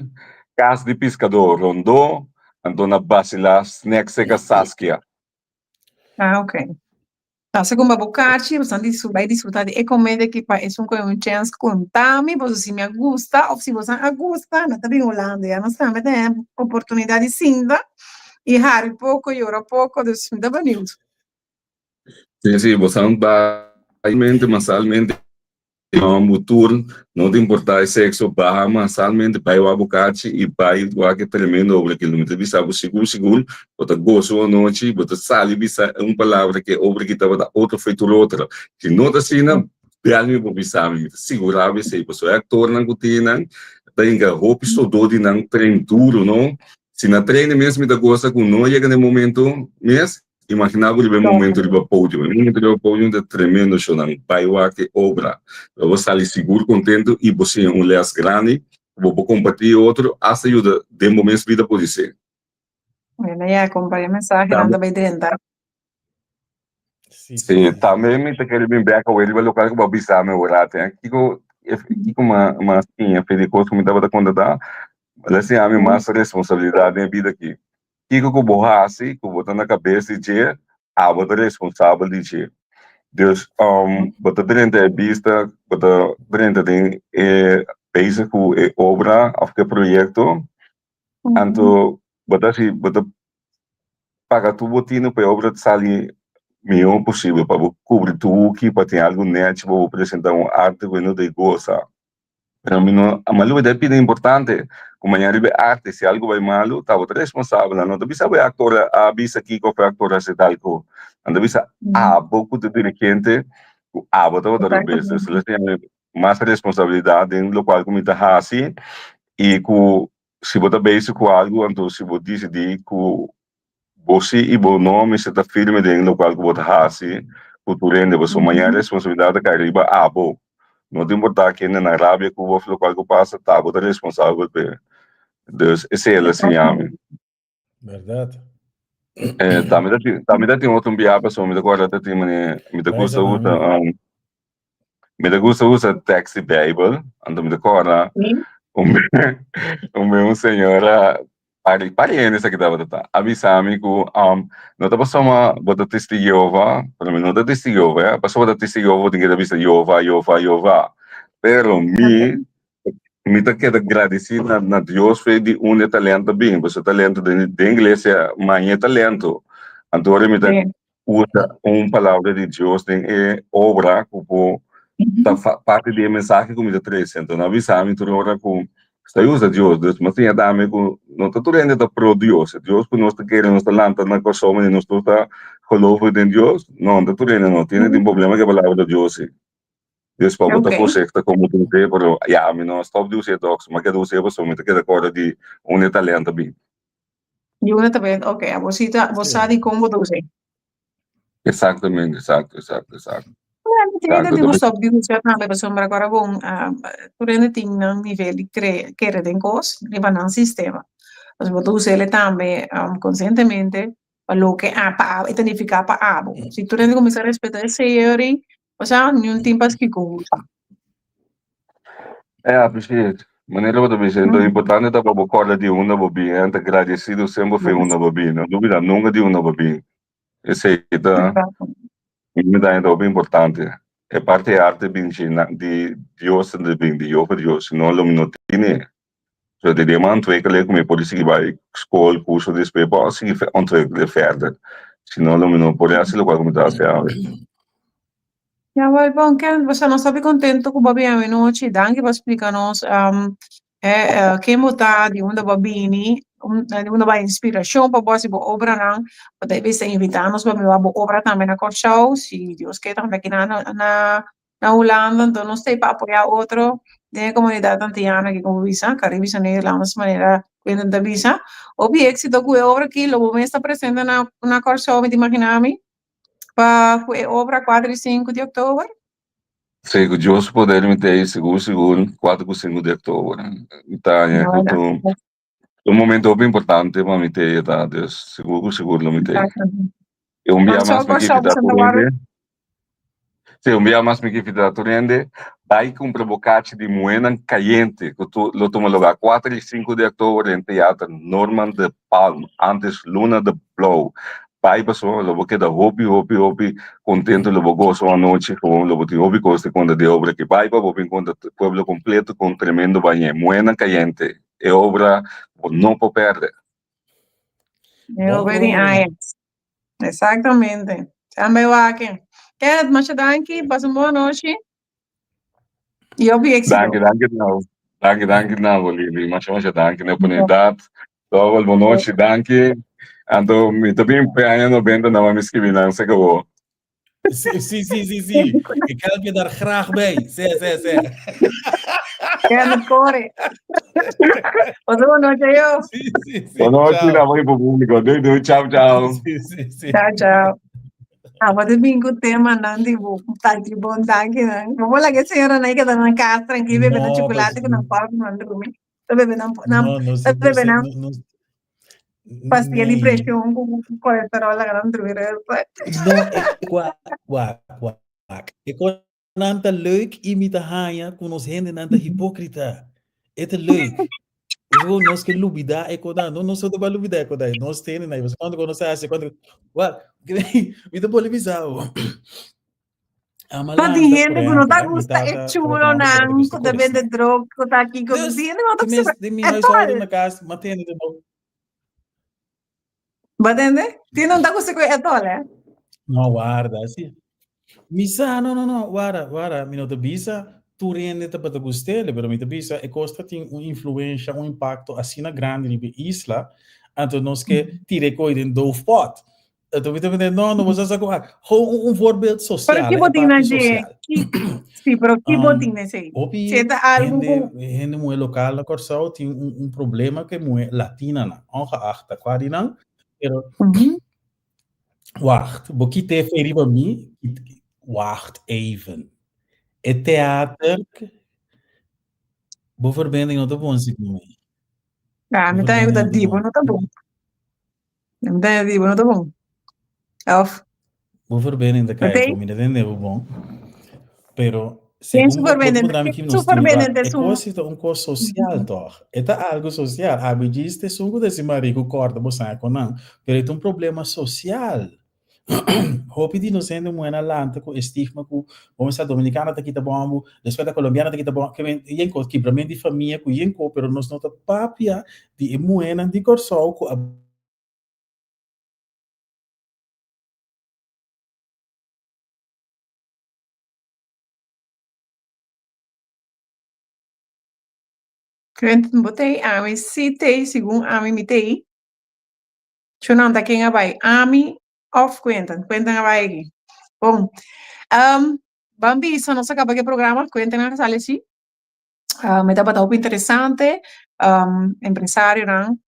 Kas di Piskadó Rondó, anto na Basila Snack Seka Saskia. Ah, ok. Pasa ku bo kachi, bo san bai disfruta di e komedia aki pa esun ku un chèns konta mi boso si mi a gusta òf si boso a gusta mi ta bin Hulanda ya nos tambe ta haña oportunidat di sinta i hari poko yora poko dus mi ta beniut. Sí, sí, boso bai mente masalmente Bo tur, no ta importá e sexo, baha masalmente, bai wak bo kachi i bai wak e tremendo obra aki. Mi ta bisa bo sigur sigur, bo ta gosa un anochi, bo ta sali bisa un palabra ku e obra aki tabata otro foi tur otro. Si no ta asina, bèl mi bo bisa mi, mi ta sigurá bo esei, pasobra e aktornan ku tin nan ta hinka hopi sodó di nan train duru, no? Si na train mes mi ta gosa ku no yega na e momento mes, Imagina bo riba e momento riba podium. E momento riba podium ta tremendo shownan. Bai wak e obra. Lo bo sali sigur contento y bo siña un les grandi cu bo por comparti e otro hasta yuda den bo mes bida podise. Bueno ya compa e mensahenan ta bay drenta. Sí, tambe mi ta kere bin bek awe riba local cu bo a bisa mi awor ate. Kico kico ma siña fe di cos cu mi tabata conta ta? Lo siña mi mas responsabilidad den e bida aki. Kiko ku bo hasi ku bo ta na kabes di dje, abo ta responsabel di dje. Dus bo ta drenta e bista, bo ta drenta den e bezig ku e obra òf ku e proyekto, anto bo ta hasi bo ta paga tur bo tinu pa e obra sali mihó posibel, pa bo kubri tur huki, pa tin algu nèchi pa bo presentá un arte ku hende ta gosa. Pero mi no, a malu e pida importante, ku mañana riba e arte si algu bai malu, ta bo ta responsabel, nan no ta bisa bo e aktor a bisa kiko of e aktor a hasi tal ko, nan ta bisa abo ku ta dirigente ku abo tabata robes. Dus lo siña mi mas responsabilidat den lokual ku mi ta hasi i ku si bo ta bezig ku algu anto si bo disidí ku bo si i bo no mester ta firme den lokual ku bo ta hasi ku tur hende, pasobra mañana responsabilidat ta kai riba abo. No ta importá kende nan rabia ku bo òf lokual ku pasa, ta bo ta responsabel p'e. Dus esei el a siña mi. Bèrdat. Eh, tambe ta tin, tambe ta tin otro biaha pasobra mi ta kòrda ta tin manera mi ta gusta usa mi ta gusta usa tèks di Beibel, anto mi ta kòrda un un un señora Pari pari hende esaki tabata ta a bisa mi ku no ta pasobra bo ta testigo Jehová, pero mi no ta testigo Jehová ya, pasobra bo ta testigo Jehová bo tin keda bisa Jehová, Jehová, Jehová. Pero mi mi ta keda gradisí na na Dios fe di unda e talento a bin, pasobra e talento den den iglesia maña e talento. Anto ora mi ta usa un palabra di Dios den e obra ku por ta parti di e mensahe ku mi ta trese. Anto nan a bisa mi tur ora ku sta usa Dios. Dus mi a siña tambe ku no ta tur hende ta pro Dios. E Dios ku nos ta kere, nos ta lanta na Kòrsou manera nos tur ta geloofig den Dios, no, no ta tur hende no. Tin tin problema ku e palabra di Dios si. Dus pa bo ta voorzichtig kon bo ta us'é, pero ya, mi no a stòp di us'é tòg. Mi a keda us'é pasobra mi ta keda kòrda di unda e talento a bin. Yuna ta ben, ok, abo si ta, bo sa di kon bo ta us'é. Exactamente, exacto, exacto, exacto. Bueno, tin hende tin ku stop di usa tambe pasobra ku ora bon tur hende tin nan nivel di kre kere den kos riba nan sistema. Pasobra bo ta us'el tambe konsientemente pa loke a pa abo e ta nifiká pa abo. Si tur hende kuminsá respetá esei ori, osea niun tin paskiko usa. Ja, precies. Manera bo ta bisa, enton importante ta pa bo kòrda di unda bo bin, en ta gradesido semper fe unda bo bin. No lubida nunka di unda bo bin. Esei ta, mi ta haña hopi importante. E parti e arte bin di Dios ta bin, di Jehová Dios, si no lo mi no tine. So di den ontwikkeling ku mi por sigui bai skol, kurso despues por sigui ontwikkelen verder. Si no lo mi no por hasi lokual ku mi ta hasi awe. Ja, wel bon Ken, bo sa nos hopi contento cu bo a bini awe nochi. Danki pa splica nos ken bo ta, di unda bo a bini, di unda bo a inspiracion pa bo haci bo obranan. Bo ta bisa invita nos pa mira bo obra tambe na Kòrsou, si Dios ke tambe aki na na Hulanda, anto nos ta ei pa apoyá otro den e komunidat antiano aki komo bisa, Caribisch Nederlanders manera Quinten ta bisa. Hopi éksito ku e obra aki, lo bo mes ta presente na na Kòrsou mi ta imaginá mi pa ku e obra kuater i sinku di òktober. Sí, ku Dios su poder mi ta ei sigur sigur kuater ku sinku di òktober. Mi ta haña ku ta un momento hopi importante pa mi ta ei ta, dus sigur ku sigur lo mi ta ei. E un bia mas mi ke invitá tur hende. Sí, un bia mas mi ke invitá tur hende bai kumpra bo kachi di Muhénan Kayente ku tu lo tuma lugá kuater i sinku di òktober den Teater Norman de Palm, antes Luna de Blou. Bai pasobra lo bo keda hopi hopi hopi kontento, lo bo gosa un anochi, gewoon lo bo tin hopi kos di konta di e obra aki. Bai pa bo bin konta pueblo kompleto kon tremendo bañ'é. Muhénan Kayente, e obra ku bo no por pèrdè. E obra di Ajax. Exactamente. Tambe wak. Kenneth, masha danki. Pasa un bon anochi. Y hopi éxito. Danki, danki na Danki, danki na bo, Lili. Masha, masha danki na oportunidad. Tòg, bon nochi, danki. Anto, mi ta bin pe aña 90 na mi skibi nan, se acabó. Sí, sí, sí, sí, sí. Ik help je daar graag bij. Sí, sí, sí. Kenneth, corre. Pasa bon nochi, yo. Sí, sí, sí. Bon nochi, na bo público. Doei, doei. Ciao, ciao. Sí, sí, sí. Ciao, ciao. Ah, bo ta bin ku temanan di bo taki bon dankinan. Bo por laga e señoranan ei keda nan kas trankil bebe nan No, chocolate pues, ku nan pòp nan drumi. Ta bebe nan nan no, no, ta no, bebe nan no, no, pastilla di nee. preshon ku kolesterol laga nan drumi despues. No, e wak, wak, wak. E konan ta leuk i mi ta haña ku nos hendenan ta hipókrita. E ta leuk. Pasobra nos ke lubidá e konan. No, nos no ta bai lubidá e konan. Nos tene nan. Pasobra kuando nos hasi, kuando, wak, mi ta pone bisa bo. Pa tin hende ku no ta gusta e churonan ku ta bende drog, ku ta aki, ku tin hende ku no ta gusta Den mi e huishouden tol. na kas, ma tende de no. Bo tende? Tin hende no ta gusta ku e tol, eh? No, warda, si. Mi sa, no, no, no, warda, warda, mi no ta bisa tur hende tabata gust'el, pero mi ta bisa e kos ta tin un influensha, un impakto asina grandi riba e isla, anto nos ke tira e koi den doofpot. Anto mi ta mende, no, no, bo sa sa ku a, gewoon un, un voorbeeld Pero social, ki e bo tin parti na dje? social. Ki, sí, pero ki bo Um, tin na esei? hopi Si e ta algu hende, ku hende muhé lokal na Kòrsou tin un, un problema ku e muhé latinanan, ongeacht ta kua di nan, pero Mhm. wacht, bo kit'é fe riba mi, wacht even. E teater, bo verbinding no ta bon segun mi. Ah, Bo mi ta verbinding ta no ta di bo bon. no ta bon. Mi ta di bo no ta bon. Of Bo verbinding ta mi kai te afó, mi ta tende bo bon. Pero Ken su segun bo bo verbinding? puntra mi Ken ki su nos tin verbinding wak, ta e esun? kos ta un kos sosial tòg. E ta algu sosial. Abi djis ta esun ku ta hasi mariku kòrta bo sakonan, pero e ta un problema sosial. Hopi di nos hende muhé na lanta ku e stigma ku bo mester dominikana ta kita bòmbu, despues ta kolombiana ta kita bòmbu, ke men yen kos, kibrament di famia ku yen kos, pero nos no ta papia di e muhénan di Kòrsou ku a. Quentin bo t'ei? Ami si t'ei, segun ami mi t'ei. Chunan ta ken a bai? Ami of Quentin? Quentin a bai aki. Bon. Um, ban bisa, nos a kaba ku e programa. Quentin a sali si. Um, e tabata hopi interesante. Um, empresarionan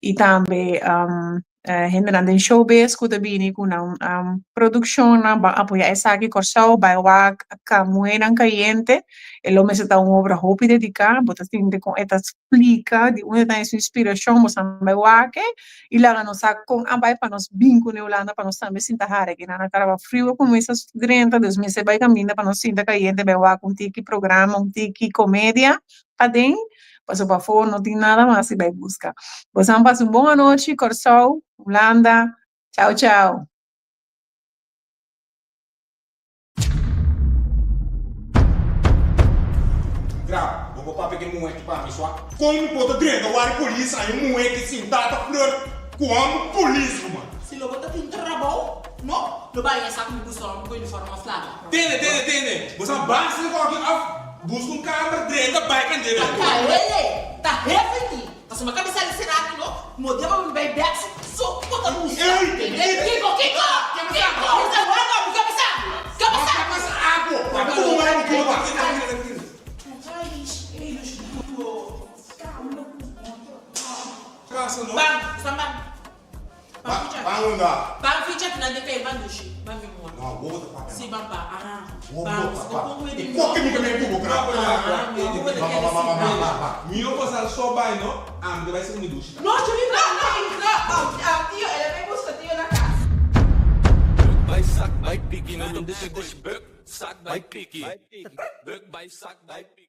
i tambe um, eh, hendenan den showbiz ku ta bini ku nan um, produkshonnan ban apoyá esaki Kòrsou, bai wak Kamuenan Kayente. E lo mester ta un obra hopi dediká. Bo ta sinti kon e ta splika di unda ta su inspirashon, bo sa bai wak e i laga nos sa kon a bai pa nos bin ku Hulanda pa nos tambe sinta hari aki nan. A karaba friu a kuminsá drenta, dus mester bai kaminda pa nos sinta kayente bai wak un tiki programa, un tiki komedia paden, pasobra pafó no tin nada mas di bai buska. Boso pasa un bon anochi, Kòrsou, Hulanda, chao chao. Grab, bo por papia ku e muhé ki pa mi sua? Kon mi por ta drenta wari polis a e muhé ki sintá ta flirt ku hòmber polis ruman? Si lo bo ta tin trabou, no, lo bai e sa ku mi gusta hòmber ku uniform òf laga. Tene, tene, tene! Bo sa basta di kòki òf buska un kamber drenta bai kandela. Ta kaele, ta hefe mi. Pasobra mi a kabesa di sera aki no, mo dia pa mi bai bek so so bo ta buska. Kiko, kiko, kiko! Wak mi kabesa, kabesa! Kabesa ako, pa mi kuma mi kuma. Ban, san ban. Ban ficha. Ban unda? Ban ficha ki nan den kai ban dushi. Ban mi mua. No, wowo ta papia. Si ban pa. Aha. Wowo Ban ta si pa. ko kongo E koke mi ka men kubo kra. Aha, mi wowo ta kere si. Ba ba ba ba. Mi no por sal so bai no, ami ta bai segun mi dushi. No, Julie, no, no, no, tio, el a bai buska tio na kas. Buk bai sak bai piki no ta buk sak bai piki buk bai sak bai piki.